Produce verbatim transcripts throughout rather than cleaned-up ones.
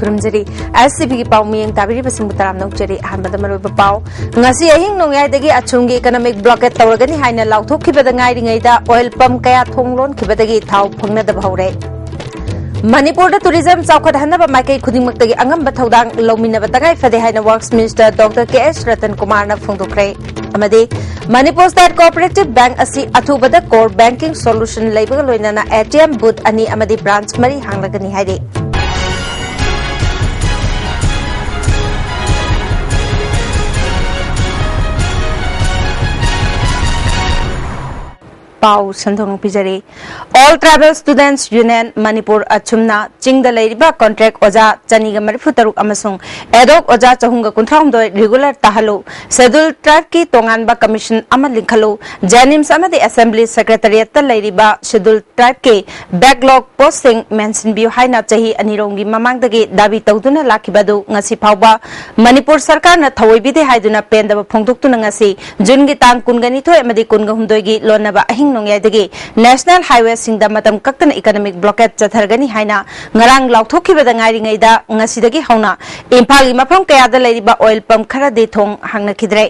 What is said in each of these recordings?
ꯊꯝꯖꯔꯤ꯫ S C ꯕꯤꯒꯤ ꯄꯥꯎ ꯃꯤꯠꯌꯦꯡ ꯇꯥꯕꯤꯔꯤꯕꯁꯤꯡꯕꯨ ꯇꯔꯥꯝꯅ ꯑꯣꯛꯆꯔꯤ꯫ ꯑꯍꯥꯟꯕꯗ ꯃꯔꯨꯑꯣꯏꯕ ꯄꯥꯎ꯫ ꯉꯁꯤ ꯑꯍꯤꯡ ꯅꯣꯡꯌꯥꯏꯗꯒꯤ ꯑꯆꯨꯝꯒꯤ economic blockade ꯇꯧꯔꯒꯅꯤ ꯍꯥꯏꯅ ꯂꯥꯎꯊꯣꯛꯈꯤꯕꯗ ꯉꯥꯏꯔꯤꯉꯩꯗ oil pump ꯀꯌꯥ ꯊꯣꯡ ꯂꯣꯟꯈꯤꯕꯗꯒꯤ ꯊꯥꯎ ꯐꯪꯅꯗꯕ ꯍꯧꯔꯦ꯫ ꯃꯅꯤꯄꯨꯔꯗ tourism ꯆꯥꯎꯈꯠꯍꯟꯅꯕ ꯃꯥꯏꯀꯩ ꯈꯨꯗꯤꯡꯃꯛꯇꯒꯤ ꯑꯉꯝꯕ ꯊꯧꯗꯥꯡ ꯂꯧꯃꯤꯟꯅꯕ ꯇꯉꯥꯏ ꯐꯗꯦ ꯍꯥꯏꯅ Works Minister Doctor ꯀꯦ ꯑꯦꯁ ꯔꯇꯟ ꯀꯨꯃꯥꯔꯅ ꯐꯣꯡꯗꯣꯛꯈ꯭ꯔꯦ꯫ ꯑꯃꯗꯤ Manipur State Cooperative Bank ꯑꯁꯤ ꯑꯊꯨꯕꯗ core banking solution ꯂꯩꯕꯒ ꯂꯣꯏꯅꯅ A T M booth ꯑꯅꯤ ꯑꯃꯗꯤ branch ꯃꯔꯤ ꯍꯥꯡꯂꯒꯅꯤ ꯍꯥꯏꯔꯤ꯫ ꯄꯥꯎ ꯁꯟꯗꯣꯛꯅ ꯄꯤꯖꯔꯤ꯫ All Tribal Students Union Manipur ꯑꯆꯨꯝꯅ ꯆꯤꯡꯗ ꯂꯩꯔꯤꯕ contract ꯑꯣꯖꯥ ꯆꯅꯤꯒ ꯃꯔꯤꯐꯨ ꯇꯔꯨꯛ ꯑꯃꯁꯨꯡ ad hoc ꯑꯣꯖꯥ ꯆꯍꯨꯝꯒ ꯀꯨꯟꯊ꯭ꯔꯥ ꯍꯨꯝꯗꯣꯏ regular ꯇꯥꯍꯜꯂꯨ꯫ Schedule tribeꯀꯤ ꯇꯣꯉꯥꯟꯕ commission ꯑꯃ ꯂꯤꯡꯈꯠꯂꯨ꯫ JNIMS ꯑꯃꯗꯤ Assembly Secretariatꯇ ꯂꯩꯔꯤꯕ Schedule tribeꯀꯤ backlog postꯁꯤꯡ ꯃꯦꯟꯁꯤꯟꯕꯤꯌꯨ ꯍꯥꯏꯅ ꯆꯍꯤ ꯑꯅꯤꯔꯣꯝꯒꯤ ꯃꯃꯥꯡꯗꯒꯤ ꯗꯥꯕꯤ ꯇꯧꯗꯨꯅ ꯂꯥꯛꯈꯤꯕ ꯑꯗꯨ ꯉꯁꯤ ꯐꯥꯎꯕ ꯃꯅꯤꯄꯨꯔ ꯁꯔꯀꯥꯔꯅ ꯊꯑꯣꯏꯕꯤꯗꯦ ꯍꯥꯏꯗꯨꯅ ꯄꯦꯟꯗꯕ ꯐꯣꯡꯗꯣꯛꯇꯨꯅ ꯉꯁꯤ ꯖꯨꯟꯒꯤ ꯇꯥꯡ ꯀꯨꯟꯒ ꯅꯤꯊꯣꯏ ꯑꯃꯗꯤ ꯀꯨꯟꯒ ꯍꯨꯝꯗꯣꯏꯒꯤ ꯂꯣꯟꯅꯕ ꯑꯍꯤꯡ ꯅꯣꯡꯌꯥꯏꯗꯒꯤ national highwayꯁꯤꯡꯗ ꯃꯇꯝ ꯀꯛꯇꯅ economic blockade ꯆꯠꯊꯔꯒꯅꯤ ꯍꯥꯏꯅ ꯉꯔꯥꯡ ꯂꯥꯎꯊꯣꯛꯈꯤꯕꯗ ꯉꯥꯏꯔꯤꯉꯩꯗ ꯉꯁꯤꯗꯒꯤ ꯍꯧꯅ ꯏꯝꯐꯥꯜꯒꯤ ꯃꯐꯝ ꯀꯌꯥꯗ ꯂꯩꯔꯤꯕ oil pump ꯈꯔꯗꯤ ꯊꯣꯡ ꯍꯥꯡꯅꯈꯤꯗ꯭ꯔꯦ꯫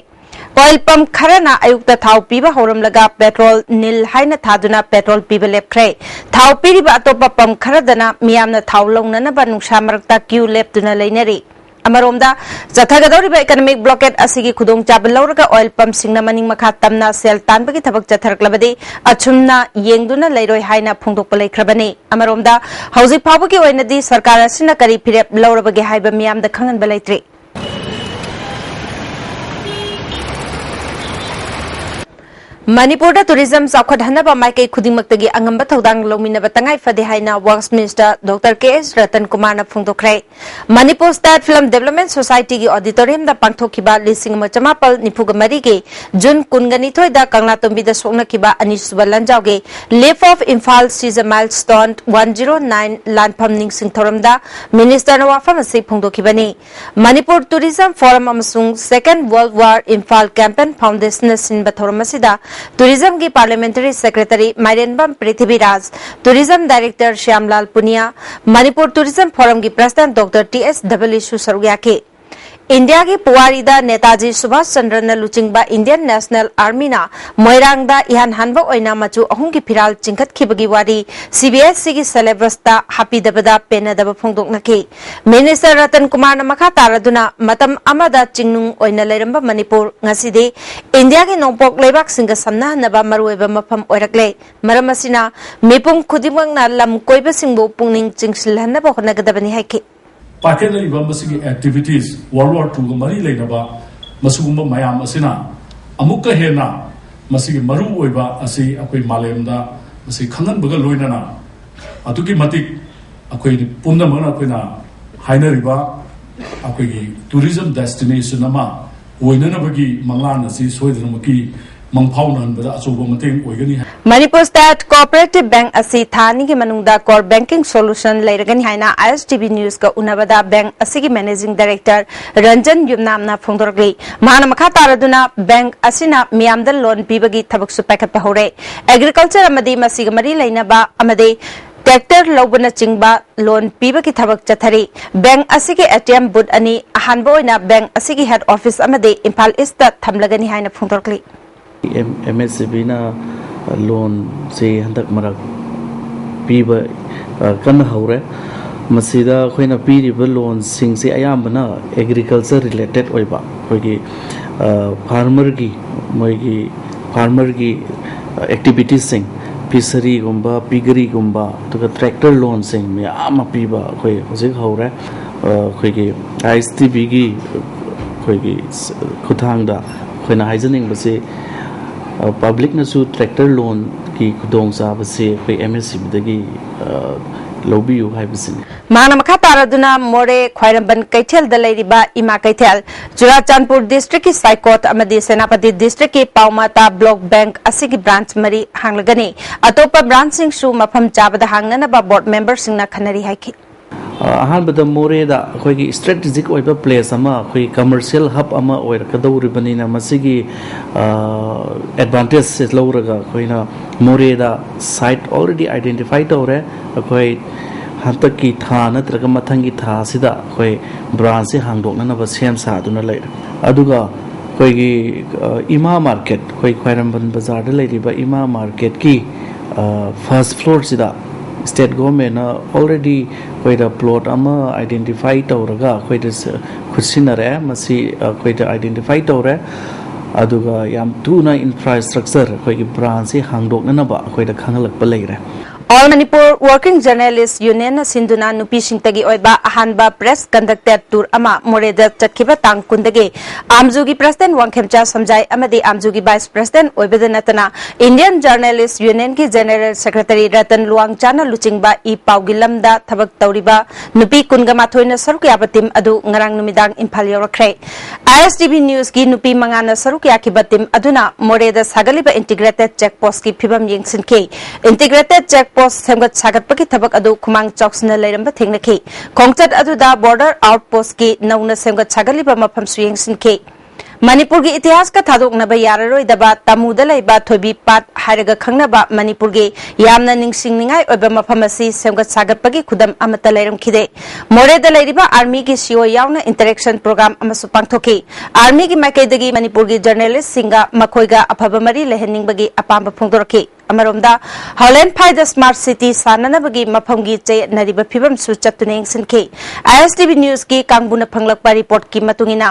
Oil pump ꯈꯔꯅ ꯑꯌꯨꯛꯇ ꯊꯥꯎ ꯄꯤꯕ ꯍꯧꯔꯝꯂꯒ petrol ꯅꯤꯜ ꯍꯥꯏꯅ ꯊꯥꯗꯨꯅ petrol ꯄꯤꯕ ꯂꯦꯞꯈ꯭ꯔꯦ꯫ ꯊꯥꯎ ꯄꯤꯔꯤꯕ ꯑꯇꯣꯞꯄ pump ꯈꯔꯗꯅ ꯃꯤꯌꯥꯝꯅ ꯊꯥꯎ ꯂꯧꯅꯅꯕ ꯅꯨꯡꯁꯥ ꯃꯔꯛꯇ queue ꯂꯦꯞꯇꯨꯅ ꯂꯩꯅꯔꯤ꯫ ꯑꯃꯔꯣꯝꯗ, ꯆꯠꯊꯒꯗꯧꯔꯤꯕ economic blockade ꯑꯁꯤꯒꯤ ꯈꯨꯗꯣꯡꯆꯥꯕ ꯂꯧꯔꯒ oil pumpꯁꯤꯡꯅ ꯃꯅꯤꯡ ꯃꯈꯥ ꯇꯝꯅ ꯁꯦꯜ ꯇꯥꯟꯕꯒꯤ ꯊꯕꯛ ꯆꯠꯊꯔꯛꯂꯕꯗꯤ ꯑꯁꯨꯝꯅ ꯌꯦꯡꯗꯨꯅ ꯂꯩꯔꯣꯏ ꯍꯥꯏꯅ ꯐꯣꯡꯗꯣꯛꯄ ꯂꯩꯈ꯭ꯔꯕꯅꯤ꯫ ꯑꯃꯔꯣꯝꯗ, ꯍꯧꯖꯤꯛ ꯐꯥꯎꯕꯒꯤ ꯑꯣꯏꯅꯗꯤ ꯁꯔꯀꯥꯔ ꯑꯁꯤꯅ ꯀꯔꯤ ꯐꯤꯔꯦꯞ ꯂꯧꯔꯕꯒꯦ ꯍꯥꯏꯕ ꯃꯤꯌꯥꯝꯗ ꯈꯪꯍꯟꯕ ꯂꯩꯇ꯭ꯔꯤ꯫ ꯃꯅꯤꯄꯨꯔꯗ tourism ꯆꯥꯎꯈꯠꯍꯟꯅꯕ ꯃꯥꯏꯀꯩ ꯈꯨꯗꯤꯡꯃꯛꯇꯒꯤ ꯑꯉꯝꯕ ꯊꯧꯗꯥꯡ ꯂꯧꯃꯤꯟꯅꯕ ꯇꯉꯥꯏ ꯐꯗꯦ ꯍꯥꯏꯅ Works Minister Doctor ꯀꯦ ꯑꯦꯁ ꯔꯇꯟ ꯀꯨꯃꯥꯔꯅ ꯐꯣꯡꯗꯣꯛꯈ꯭ꯔꯦ꯫ Manipur State Film Development Societyꯒꯤ auditoriumꯗ ꯄꯥꯡꯊꯣꯛꯈꯤꯕ ꯂꯤꯁꯤꯡ ꯑꯃ ꯆꯃꯥꯄꯜ ꯅꯤꯐꯨꯒ ꯃꯔꯤꯒꯤ ꯖꯨꯟ ꯀꯨꯟꯒ ꯅꯤꯊꯣꯏꯗ ꯀꯪꯂꯥꯇꯣꯝꯕꯤꯗ ꯁꯣꯛꯅꯈꯤꯕ ꯑꯅꯤꯁꯨꯕ ꯂꯥꯟꯖꯥꯎꯒꯤ Lift of Imphal Seize a Milestone one zero nine ꯂꯥꯟꯐꯝ ꯅꯤꯡꯁꯤꯡ ꯊꯧꯔꯝꯗ ministerꯅ ꯋꯥꯐꯝ ꯑꯁꯤ ꯐꯣꯡꯗꯣꯛꯈꯤꯕꯅꯤ꯫ Manipur Tourism Forum ꯑꯃꯁꯨꯡ Second World War Imphal Campaign Foundationꯅ ꯁꯤꯟꯕ ꯊꯧꯔꯝ ꯑꯁꯤꯗ ꯇꯨꯔꯤꯖꯝꯒꯤ parliamentary secretary Mairembam Prithviraj, tourism director Shyamlal Puniya, Manipur tourism ꯐꯣꯔꯝꯒꯤ ꯄ꯭ꯔꯁꯤꯗꯦꯟꯠ ꯗꯣꯛꯇꯔ ꯇꯤ ꯑꯦꯁ ꯗꯕꯂꯤꯁꯨ ꯁꯔꯨꯛ ꯌꯥꯈꯤ꯫ ꯏꯟꯗꯤꯌꯥꯒꯤ ꯄꯨꯋꯥꯔꯤꯗ ꯅꯦꯇꯥꯖꯤ ꯁꯨꯚꯥꯁ ꯆꯟꯗ꯭ꯔꯅ ꯂꯨꯆꯤꯡꯕ ꯏꯟꯗꯤꯌꯟ ꯅꯦꯁꯅꯦꯜ ꯑꯥꯔꯃꯤꯅ ꯃꯣꯏꯔꯥꯡꯗ ꯏꯍꯥꯟ ꯍꯥꯟꯕ ꯑꯣꯏꯅ ꯃꯆꯨ ꯑꯍꯨꯝꯒꯤ ꯐꯤꯔꯥꯜ ꯆꯤꯡꯈꯠꯈꯤꯕꯒꯤ ꯋꯥꯔꯤ ꯁꯤ ꯕꯤ ꯑꯦꯁ ꯁꯤꯒꯤ ꯁꯦꯂꯦꯕꯁꯇ ꯍꯥꯞꯄꯤꯗꯕꯗ ꯄꯦꯟꯅꯗꯕ ꯐꯣꯡꯗꯣꯛꯅꯈꯤ꯫ ꯃꯤꯅꯤꯁꯇꯔ ꯔꯇꯟ ꯀꯨꯃꯥꯔꯅ ꯃꯈꯥ ꯇꯥꯔꯗꯨꯅ, ꯃꯇꯝ ꯑꯃꯗ ꯆꯤꯡꯅꯨꯡ ꯑꯣꯏꯅ ꯂꯩꯔꯝꯕ ꯃꯅꯤꯄꯨꯔ ꯉꯁꯤꯗꯤ ꯏꯟꯗꯤꯌꯥꯒꯤ ꯅꯣꯡꯄꯣꯛ ꯂꯩꯕꯥꯛꯁꯤꯡꯒ ꯁꯝꯅꯍꯟꯅꯕ ꯃꯔꯨꯑꯣꯏꯕ ꯃꯐꯝ ꯑꯣꯏꯔꯛꯂꯦ꯫ ꯃꯔꯝ ꯑꯁꯤꯅ ꯃꯤꯄꯨꯝ ꯈꯨꯗꯤꯡꯃꯛꯅ ꯂꯝ ꯀꯣꯏꯕꯁꯤꯡꯕꯨ ꯄꯨꯛꯅꯤꯡ ꯆꯤꯡꯁꯤꯜꯍꯟꯅꯕ ꯍꯣꯠꯅꯒꯗꯕꯅꯤ ꯍꯥꯏꯈꯤ꯫ ꯄꯥꯏꯈꯠꯂꯛꯂꯤꯕ ꯃꯁꯤꯒꯤ ꯑꯦꯛꯇꯤꯚꯤꯇꯤꯁ ꯋꯥꯔꯜ ꯋꯥꯔ ꯇꯨꯒ ꯃꯔꯤ ꯂꯩꯅꯕ ꯃꯁꯤꯒꯨꯝꯕ ꯃꯌꯥꯝ ꯑꯁꯤꯅ ꯑꯃꯨꯛꯀ ꯍꯦꯟꯅ ꯃꯁꯤꯒꯤ ꯃꯔꯨ ꯑꯣꯏꯕ ꯑꯁꯤ ꯑꯩꯈꯣꯏ ꯃꯥꯂꯦꯝꯗ ꯃꯁꯤ ꯈꯪꯍꯟꯕꯒ ꯂꯣꯏꯅꯅ ꯑꯗꯨꯛꯀꯤ ꯃꯇꯤꯛ ꯑꯩꯈꯣꯏ ꯄꯨꯝꯅꯃꯛꯅ ꯑꯩꯈꯣꯏꯅ ꯍꯥꯏꯅꯔꯤꯕ ꯑꯩꯈꯣꯏꯒꯤ ꯇꯨꯔꯤꯖꯝ ꯗꯦꯁꯇꯤꯅꯦꯁꯟ ꯑꯃ ꯑꯣꯏꯅꯅꯕꯒꯤ ꯃꯪꯂꯥꯟ ꯑꯁꯤ ꯁꯣꯏꯗꯅꯃꯛꯀꯤ ꯃꯪꯐꯥꯎꯅꯍꯟꯕꯗ ꯑꯆꯧꯕ ꯃꯇꯦꯡ ꯑꯣꯏꯒꯅꯤ ꯍꯥꯏ꯫ ꯃꯅꯤꯄꯨꯔ ꯁ꯭ꯇꯦꯠ ꯀꯣꯑꯣꯄꯔꯦꯇꯤꯚ ꯕꯦꯡꯛ ꯑꯁꯤ ꯊꯥ ꯑꯅꯤꯒꯤ ꯃꯅꯨꯡꯗ ꯀꯣꯔ ꯕꯦꯡꯀꯤꯡ ꯁꯣꯂꯨꯁꯟ ꯂꯩꯔꯒꯅꯤ ꯍꯥꯏꯅ ꯑꯥꯏ ꯑꯦꯁ ꯇꯤ ꯚꯤ ꯅ꯭ꯌꯨꯁꯀ ꯎꯅꯕꯗ ꯕꯦꯡꯛ ꯑꯁꯤꯒꯤ ꯃꯦꯅꯦꯖꯤꯡ ꯗꯥꯏꯔꯦꯛꯇꯔ ꯔꯟꯖꯟ ꯌꯨꯝꯅꯥꯝꯅ ꯐꯣꯡꯗꯣꯔꯛꯂꯤ꯫ ꯃꯍꯥꯛꯅ ꯃꯈꯥ ꯇꯥꯔꯗꯨꯅ ꯕꯦꯡꯛ ꯑꯁꯤꯅ ꯃꯤꯌꯥꯝꯗ ꯂꯣꯟ ꯄꯤꯕꯒꯤ ꯊꯕꯛꯁꯨ ꯄꯥꯏꯈꯠꯄ ꯍꯧꯔꯦ꯫ ꯑꯦꯒ꯭ꯔꯤꯀꯜꯆꯔ ꯑꯃꯗꯤ ꯃꯁꯤꯒ ꯃꯔꯤ ꯂꯩꯅꯕ ꯑꯃꯗꯤ ꯇ꯭ꯔꯦꯛꯇꯔ ꯂꯧꯕꯅꯆꯤꯡꯕ ꯂꯣꯟ ꯄꯤꯕꯒꯤ ꯊꯕꯛ ꯆꯠꯊꯔꯤ꯫ ꯕꯦꯡꯛ ꯑꯁꯤꯒꯤ ꯑꯦ ꯇꯤ ꯑꯦꯝ ꯕꯨꯠ ꯑꯅꯤ ꯑꯍꯥꯟꯕ ꯑꯣꯏꯅ ꯕꯦꯡꯛ ꯑꯁꯤꯒꯤ ꯍꯦꯗ ꯑꯣꯐꯤꯁ ꯑꯃꯗꯤ ꯏꯝꯐꯥꯜ ꯏꯁꯇ ꯊꯝꯂꯒꯅꯤ ꯍꯥꯏꯅ ꯐꯣꯡꯗꯣꯔꯛꯂꯤ꯫ ꯑꯦꯝ ꯑꯦꯁ ꯁꯤ ꯕꯤꯅ ꯂꯣꯟꯁꯦ ꯍꯟꯗꯛ ꯃꯔꯛ ꯄꯤꯕ, ꯑ, ꯀꯟꯅ ꯍꯧꯔꯦ꯫ ꯃꯁꯤꯗ ꯑꯩꯈꯣꯏꯅ ꯄꯤꯔꯤꯕ ꯂꯣꯟꯁꯤꯡꯁꯦ ꯑꯌꯥꯝꯕꯅ ꯑꯦꯒ꯭ꯔꯤꯀꯜꯆꯔ ꯔꯤꯂꯦꯇꯦꯠ ꯑꯣꯏꯕ, ꯑꯩꯈꯣꯏꯒꯤ, ꯑ, ꯐꯥꯔꯃꯔꯒꯤ, ꯃꯣꯏꯒꯤ ꯐꯥꯔꯃꯔꯒꯤ ꯑꯦꯛꯇꯤꯚꯤꯇꯤꯁꯁꯤꯡ, ꯐꯤꯁꯔꯤꯒꯨꯝꯕ, ꯄꯤꯒꯔꯤꯒꯨꯝꯕ, ꯑꯗꯨꯒ ꯇ꯭ꯔꯦꯛꯇꯔ ꯂꯣꯟꯁꯤꯡ ꯃꯌꯥꯝ ꯑꯃ ꯄꯤꯕ ꯑꯩꯈꯣꯏ ꯍꯧꯖꯤꯛ ꯍꯧꯔꯦ꯫ ꯑ, ꯑꯩꯈꯣꯏꯒꯤ ꯑꯥꯏ ꯑꯦꯁ ꯇꯤ ꯚꯤꯒꯤ ꯑꯩꯈꯣꯏꯒꯤ ꯁ-, ꯈꯨꯠꯊꯥꯡꯗ ꯑꯩꯈꯣꯏꯅ ꯍꯥꯏꯖꯅꯤꯡꯕꯁꯤ, ꯑ, ꯄꯕ꯭ꯂꯤꯛꯅꯁꯨ ꯇ꯭ꯔꯦꯛꯇꯔ ꯂꯣꯟꯒꯤ ꯈꯨꯗꯣꯡꯆꯥꯕꯁꯤ ꯑꯩꯈꯣꯏ ꯑꯦꯝ ꯑꯦꯁ ꯁꯤ ꯕꯤꯗꯒꯤ, ꯑ, ꯂꯧꯕꯤꯌꯨ ꯍꯥꯏꯕꯁꯤꯅꯤ꯫ ꯃꯍꯥꯛꯅ ꯃꯈꯥ ꯇꯥꯔꯗꯨꯅ ꯃꯣꯔꯦ ꯈ꯭ꯋꯥꯏꯔꯝꯕꯟ ꯀꯩꯊꯦꯜꯗ ꯂꯩꯔꯤꯕ ꯏꯃꯥ ꯀꯩꯊꯦꯜ, ꯆꯨꯔꯥꯆꯥꯟꯄꯨꯔ ꯗꯤꯁꯇ꯭ꯔꯤꯛꯀꯤ ꯁꯥꯏꯀꯣꯠ ꯑꯃꯗꯤ ꯁꯦꯅꯥꯄꯇꯤ ꯗꯤꯁꯇ꯭ꯔꯤꯛꯀꯤ ꯄꯥꯎꯃꯥꯇꯥ ꯕ꯭ꯂꯣꯛ ꯕꯦꯡꯛ ꯑꯁꯤꯒꯤ ꯕ꯭ꯔꯥꯟꯆ ꯃꯔꯤ ꯍꯥꯡꯂꯒꯅꯤ꯫ ꯑꯇꯣꯞꯄ ꯕ꯭ꯔꯥꯟꯆꯁꯤꯡꯁꯨ ꯃꯐꯝ ꯆꯥꯕꯗ ꯍꯥꯡꯅꯅꯕ ꯕꯣꯔꯗ ꯃꯦꯝꯕꯔꯁꯤꯡꯅ ꯈꯟꯅꯔꯤ ꯍꯥꯏꯈꯤ꯫ ꯑ, ꯑꯍꯥꯟꯕꯗ ꯃꯣꯔꯦꯗ ꯑꯩꯈꯣꯏꯒꯤ ꯏꯁꯇ꯭ꯔꯦꯇꯦꯖꯤꯛ ꯑꯣꯏꯕ ꯄ꯭ꯂꯦꯁ ꯑꯃ, ꯑꯩꯈꯣꯏ ꯀꯃꯔꯁꯤꯌꯦꯜ ꯍꯕ ꯑꯃ ꯑꯣꯏꯔꯛꯀꯗꯧꯔꯤꯕꯅꯤꯅ, ꯃꯁꯤꯒꯤ ꯑꯦꯗꯚꯥꯟꯇꯦꯖꯁꯦ ꯂꯧꯔꯒ ꯑꯩꯈꯣꯏꯅ ꯃꯣꯔꯦꯗ ꯁꯥꯏꯠ ꯑꯣꯜꯔꯦꯗꯤ ꯑꯥꯏꯗꯦꯟꯇꯤꯐꯥꯏ ꯇꯧꯔꯦ꯫ ꯑꯩꯈꯣꯏ ꯍꯟꯗꯛꯀꯤ ꯊꯥ ꯅꯠꯇ꯭ꯔꯒ ꯃꯊꯪꯒꯤ ꯊꯥ ꯑꯁꯤꯗ ꯑꯩꯈꯣꯏ ꯕ꯭ꯔꯥꯟꯁꯁꯤ ꯍꯥꯡꯗꯣꯛꯅꯅꯕ ꯁꯦꯝ ꯁꯥꯗꯨꯅ ꯂꯩꯔꯦ꯫ ꯑꯗꯨꯒ ꯑꯩꯈꯣꯏꯒꯤ, ꯑ, ꯏꯃꯥ ꯃꯥꯔꯀꯦꯠ, ꯑꯩꯈꯣꯏ ꯈ꯭ꯋꯥꯏꯔꯝꯕꯟ ꯕꯖꯥꯔꯗ ꯂꯩꯔꯤꯕ ꯏꯃꯥ ꯃꯥꯔꯀꯦꯠꯀꯤ ꯐꯥꯔꯁ ꯐ꯭ꯂꯣꯔꯁꯤꯗ ꯁ꯭ꯇꯦꯠ ꯒꯣꯔꯃꯦꯟꯅ ꯑꯣꯜꯔꯦꯗꯤ ꯑꯩꯈꯣꯏꯗ ꯄ꯭ꯂꯣꯠ ꯑꯃ ꯑꯥꯏꯗꯦꯟꯇꯤꯐꯥꯏ ꯇꯧꯔꯒ ꯑꯩꯈꯣꯏꯗ ꯈꯨꯠꯁꯤꯟꯅꯔꯦ꯫ ꯃꯁꯤ ꯑꯩꯈꯣꯏꯗ ꯑꯥꯏꯗꯦꯟꯇꯤꯐꯥꯏ ꯇꯧꯔꯦ꯫ ꯑꯗꯨꯒ ꯌꯥꯝ ꯊꯨꯅ ꯏꯟꯐ꯭ꯔꯥꯁ꯭ꯇ꯭ꯔꯛꯆꯔ, ꯑꯩꯈꯣꯏꯒꯤ ꯕ꯭ꯔꯥꯟꯁꯁꯤ ꯍꯥꯡꯗꯣꯛꯅꯅꯕ ꯑꯩꯈꯣꯏꯗ ꯈꯪꯍꯜꯂꯛꯄ ꯂꯩꯔꯦ꯫ All Manipur Working Journalist Unionꯅ ꯁꯤꯟꯗꯨꯅ ꯅꯨꯄꯤꯁꯤꯡꯇꯒꯤ ꯑꯣꯏꯕ ꯑꯍꯥꯟꯕ ꯄ꯭ꯔꯦꯁ ꯀꯟꯗꯛꯇꯦꯗ ꯇꯨꯔ ꯑꯃ ꯃꯣꯔꯦꯗ ꯆꯠꯈꯤꯕ ꯇꯥꯡ ꯀꯨꯟꯗꯒꯤ ꯑꯥꯝꯖꯨꯒꯤ ꯄ꯭ꯔꯦꯁꯤꯗꯦꯟꯠ ꯋꯥꯡꯈꯦꯝꯆꯥ ꯁꯝꯖꯥꯏ ꯑꯃꯗꯤ ꯑꯥꯝꯖꯨꯒꯤ ꯚꯥꯏꯁ ꯄ꯭ꯔꯦꯁꯤꯗꯦꯟꯠ ꯑꯣꯏꯕꯗ ꯅꯠꯇꯅ Indian Journalist Unionꯒꯤ ꯖꯦꯅꯦꯔꯦꯜ ꯁꯦꯀ꯭ꯔꯦꯇꯔꯤ ꯔꯇꯟ ꯂꯨꯋꯥꯡꯆꯥꯅ ꯂꯨꯆꯤꯡꯕ ꯏ ꯄꯥꯎꯒꯤ ꯂꯝꯗ ꯊꯕꯛ ꯇꯧꯔꯤꯕ ꯅꯨꯄꯤ ꯀꯨꯟꯒ ꯃꯥꯊꯣꯏꯅ ꯁꯔꯨꯛ ꯌꯥꯕ ꯇꯤꯝ ꯑꯗꯨ ꯉꯔꯥꯡ ꯅꯨꯃꯤꯗꯥꯡ ꯏꯝꯐꯥꯜ ꯌꯧꯔꯛꯈ꯭ꯔꯦ꯫ ISTV Newsꯀꯤ ꯅꯨꯄꯤ ꯃꯉꯥꯅ ꯁꯔꯨꯛ ꯌꯥꯈꯤꯕ ꯇꯤꯝ ꯑꯗꯨꯅ ꯃꯣꯔꯦꯗ ꯁꯥꯒꯠꯂꯤꯕ ꯏꯟꯇꯤꯒ꯭ꯔꯦꯇꯦꯗ ꯆꯦꯛ ꯄꯣꯁꯀꯤ ꯐꯤꯕꯝ ꯌꯦꯡꯁꯤꯟꯈꯤ꯫ ꯏꯟꯇꯤꯒ꯭ꯔꯦꯇꯦꯗ ꯆꯦꯛ ꯄꯣꯁ ꯁꯦꯝꯒꯠ ꯁꯥꯒꯠꯄꯒꯤ ꯊꯕꯛ ꯑꯗꯨ ꯈꯨꯃꯥꯡ ꯆꯥꯎꯁꯤꯟꯅ ꯂꯩꯔꯝꯕ ꯊꯦꯡꯅꯈꯤ꯫ ꯈꯣꯡꯆꯠ ꯑꯗꯨꯗ ꯕꯣꯔꯗꯔ ꯑꯥꯎꯠ ꯄꯣꯁꯀꯤ ꯅꯧꯅ ꯁꯦꯝꯒꯠ ꯁꯥꯒꯠꯂꯤꯕ ꯃꯐꯝꯁꯨ ꯌꯦꯡꯁꯤꯟꯈꯤ꯫ ꯃꯅꯤꯄꯨꯔꯒꯤ ꯏꯇꯤꯍꯥꯁꯀ ꯊꯥꯗꯣꯛꯅꯕ ꯌꯥꯔꯔꯣꯏꯗꯕ ꯇꯥꯃꯨꯗ ꯂꯩꯕ ꯊꯣꯏꯕꯤ ꯄꯥꯠ ꯍꯥꯏꯔꯒ ꯈꯪꯅꯕ ꯃꯅꯤꯄꯨꯔꯒꯤ ꯌꯥꯝꯅ ꯅꯤꯡꯁꯤꯡꯅꯤꯡꯉꯥꯏ ꯑꯣꯏꯕ ꯃꯐꯝ ꯑꯁꯤ ꯁꯦꯝꯒꯠ ꯁꯥꯒꯠꯄꯒꯤ ꯈꯨꯗꯝ ꯑꯃꯠꯇ ꯂꯩꯔꯝꯈꯤꯗꯦ꯫ ꯃꯣꯔꯦꯗ ꯂꯩꯔꯤꯕ ꯑꯥꯔꯃꯤꯒꯤ ꯁꯤꯑꯣ ꯌꯥꯎꯅ ꯏꯟꯇꯔꯦꯛꯁꯟ ꯄ꯭ꯔꯣꯒ꯭ꯔꯥꯝ ꯑꯃꯁꯨ ꯄꯥꯡꯊꯣꯛꯈꯤ꯫ ꯑꯥꯔꯃꯤꯒꯤ ꯃꯥꯏꯀꯩꯗꯒꯤ ꯃꯅꯤꯄꯨꯔꯒꯤ ꯖꯔꯅꯦꯂꯤꯁꯁꯤꯡꯒ ꯃꯈꯣꯏꯒ ꯑꯐꯕ ꯃꯔꯤ ꯂꯩꯍꯟꯅꯤꯡꯕꯒꯤ ꯑꯄꯥꯝꯕ ꯐꯣꯡꯗꯣꯔꯛꯈꯤ꯫ ꯑꯃꯔꯣꯝꯗ ꯍꯥꯎꯂꯦꯟꯐꯥꯏꯗ ꯁ꯭ꯃꯥꯔꯠ ꯁꯤꯇꯤ ꯁꯥꯟꯅꯅꯕꯒꯤ ꯃꯐꯝꯒꯤ ꯆꯌꯦꯠꯅꯔꯤꯕ ꯐꯤꯕꯝꯁꯨ ꯆꯠꯇꯨꯅ ꯌꯦꯡꯁꯤꯟꯈꯤ꯫ ISTV Newsꯀꯤ ꯀꯥꯡꯕꯨꯅ ꯐꯪꯂꯛꯄ ꯔꯤꯄꯣꯔꯠꯀꯤ ꯃꯇꯨꯡ ꯏꯟꯅ,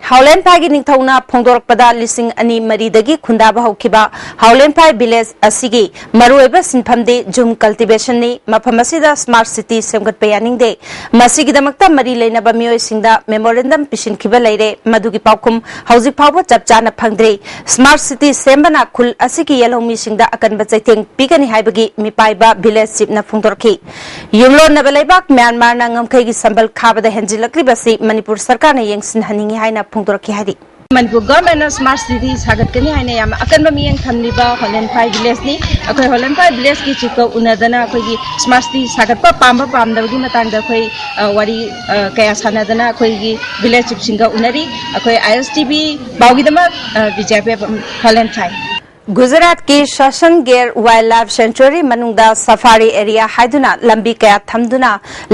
ꯍꯥꯎꯂꯦꯟꯐꯥꯏꯒꯤ ꯅꯤꯡꯊꯧꯅ ꯐꯣꯡꯗꯣꯔꯛꯄꯗ ꯂꯤꯁꯤꯡ ꯑꯅꯤ ꯃꯔꯤꯗꯒꯤ ꯈꯨꯟꯗꯥꯕ ꯍꯧꯈꯤꯕ ꯍꯥꯎꯂꯦꯟꯐꯥꯏ ꯚꯤꯂꯦꯖ ꯑꯁꯤꯒꯤ ꯃꯔꯨꯑꯣꯏꯕ ꯁꯤꯟꯐꯝꯗꯤ ꯖꯨꯝ ꯀꯜꯇꯤꯚꯦꯁꯟꯅꯤ꯫ ꯃꯐꯝ ꯑꯁꯤꯗ ꯁ꯭ꯃꯥꯔꯠ ꯁꯤꯇꯤ ꯁꯦꯝꯒꯠꯄ ꯌꯥꯅꯤꯡꯗꯦ꯫ ꯃꯁꯤꯒꯤꯗꯃꯛꯇ ꯃꯔꯤ ꯂꯩꯅꯕ ꯃꯤꯑꯣꯏꯁꯤꯡꯗ ꯃꯦꯃꯣꯔꯦꯟꯗꯝ ꯄꯤꯁꯤꯟꯈꯤꯕ ꯂꯩꯔꯦ꯫ ꯃꯗꯨꯒꯤ ꯄꯥꯎꯈꯨꯝ ꯍꯧꯖꯤꯛ ꯐꯥꯎꯕ ꯆꯞ ꯆꯥꯅ ꯐꯪꯗ꯭ꯔꯤ꯫ ꯁ꯭ꯃꯥꯔꯠ ꯁꯤꯇꯤ ꯁꯦꯝꯕꯅ ꯈꯨꯜ ꯑꯁꯤꯒꯤ ꯌꯦꯜꯍꯧꯃꯤꯁꯤꯡꯗ ꯑꯀꯟꯕ ꯆꯩꯊꯦꯡ ꯄꯤꯒꯅꯤ ꯍꯥꯏꯕꯒꯤ ꯃꯤꯄꯥꯏꯕ ꯚꯤꯂꯦꯖ ꯆꯤꯞꯅ ꯐꯣꯡꯗꯣꯔꯛꯈꯤ꯫ ꯌꯨꯝꯂꯣꯟꯅꯕ ꯂꯩꯕꯥꯛ ꯃ꯭ꯌꯥꯟꯃꯥꯔꯅ ꯉꯝꯈꯩꯒꯤ ꯁꯝꯕꯜ ꯈꯥꯕꯗ ꯍꯦꯟꯖꯤꯜꯂꯛꯂꯤꯕ ꯑꯁꯤ ꯃꯅꯤꯄꯨꯔ ꯁꯔꯀꯥꯔꯅ ꯌꯦꯡꯁꯤꯟꯍꯟꯅꯤꯡꯏ ꯍꯥꯏꯅ ꯐꯣꯡꯗꯣꯔꯛꯈꯤ ꯍꯥꯏꯔꯤ꯫ ꯃꯅꯤꯄꯨꯔ ꯒꯚꯔꯟꯃꯦꯟꯅ ꯁ꯭ꯃꯥꯔꯠ ꯁꯤꯇꯤ ꯁꯥꯒꯠꯀꯅꯤ ꯍꯥꯏꯅ ꯌꯥꯝꯅ ꯑꯀꯟꯕ ꯃꯤꯠꯌꯦꯡ ꯊꯝꯂꯤꯕ ꯍꯣꯂꯦꯟꯐꯥꯏ ꯚꯤꯂꯦꯖꯅꯤ꯫ ꯑꯩꯈꯣꯏ ꯍꯣꯂꯦꯟꯐꯥꯏ ꯚꯤꯂꯦꯖꯀꯤ ꯆꯤꯐꯀ ꯎꯅꯗꯅ ꯑꯩꯈꯣꯏꯒꯤ ꯁ꯭ꯃꯥꯔꯠ ꯁꯤꯇꯤ ꯁꯥꯒꯠꯄ ꯄꯥꯝꯕ ꯄꯥꯝꯗꯕꯒꯤ ꯃꯇꯥꯡꯗ ꯑꯩꯈꯣꯏ ꯋꯥꯔꯤ ꯀꯌꯥ ꯁꯥꯟꯅꯗꯅ ꯑꯩꯈꯣꯏꯒꯤ ꯚꯤꯂꯦꯖ ꯆꯤꯐꯁꯤꯡꯒ ꯎꯅꯔꯤ꯫ ꯑꯩꯈꯣꯏ ꯑꯥꯏ ꯑꯦꯁ ꯇꯤ ꯚꯤ ꯄꯥꯎꯒꯤꯗꯃꯛ ꯕꯤꯖꯦꯄꯤ ꯍꯣꯂꯦꯟꯐꯥꯏ꯫ ꯒꯨꯖꯔꯥꯠꯀꯤ ꯁꯥꯁꯟ ꯒꯦꯔ ꯋꯥꯏꯜꯗ ꯂꯥꯏꯐ ꯁꯦꯡꯆꯨꯔꯤ ꯃꯅꯨꯡꯗ ꯁꯐꯥꯔꯤ ꯑꯦꯔꯤꯌꯥ ꯍꯥꯏꯗꯨꯅ ꯂꯝꯕꯤ ꯀꯌꯥ ꯊꯝꯗꯨꯅ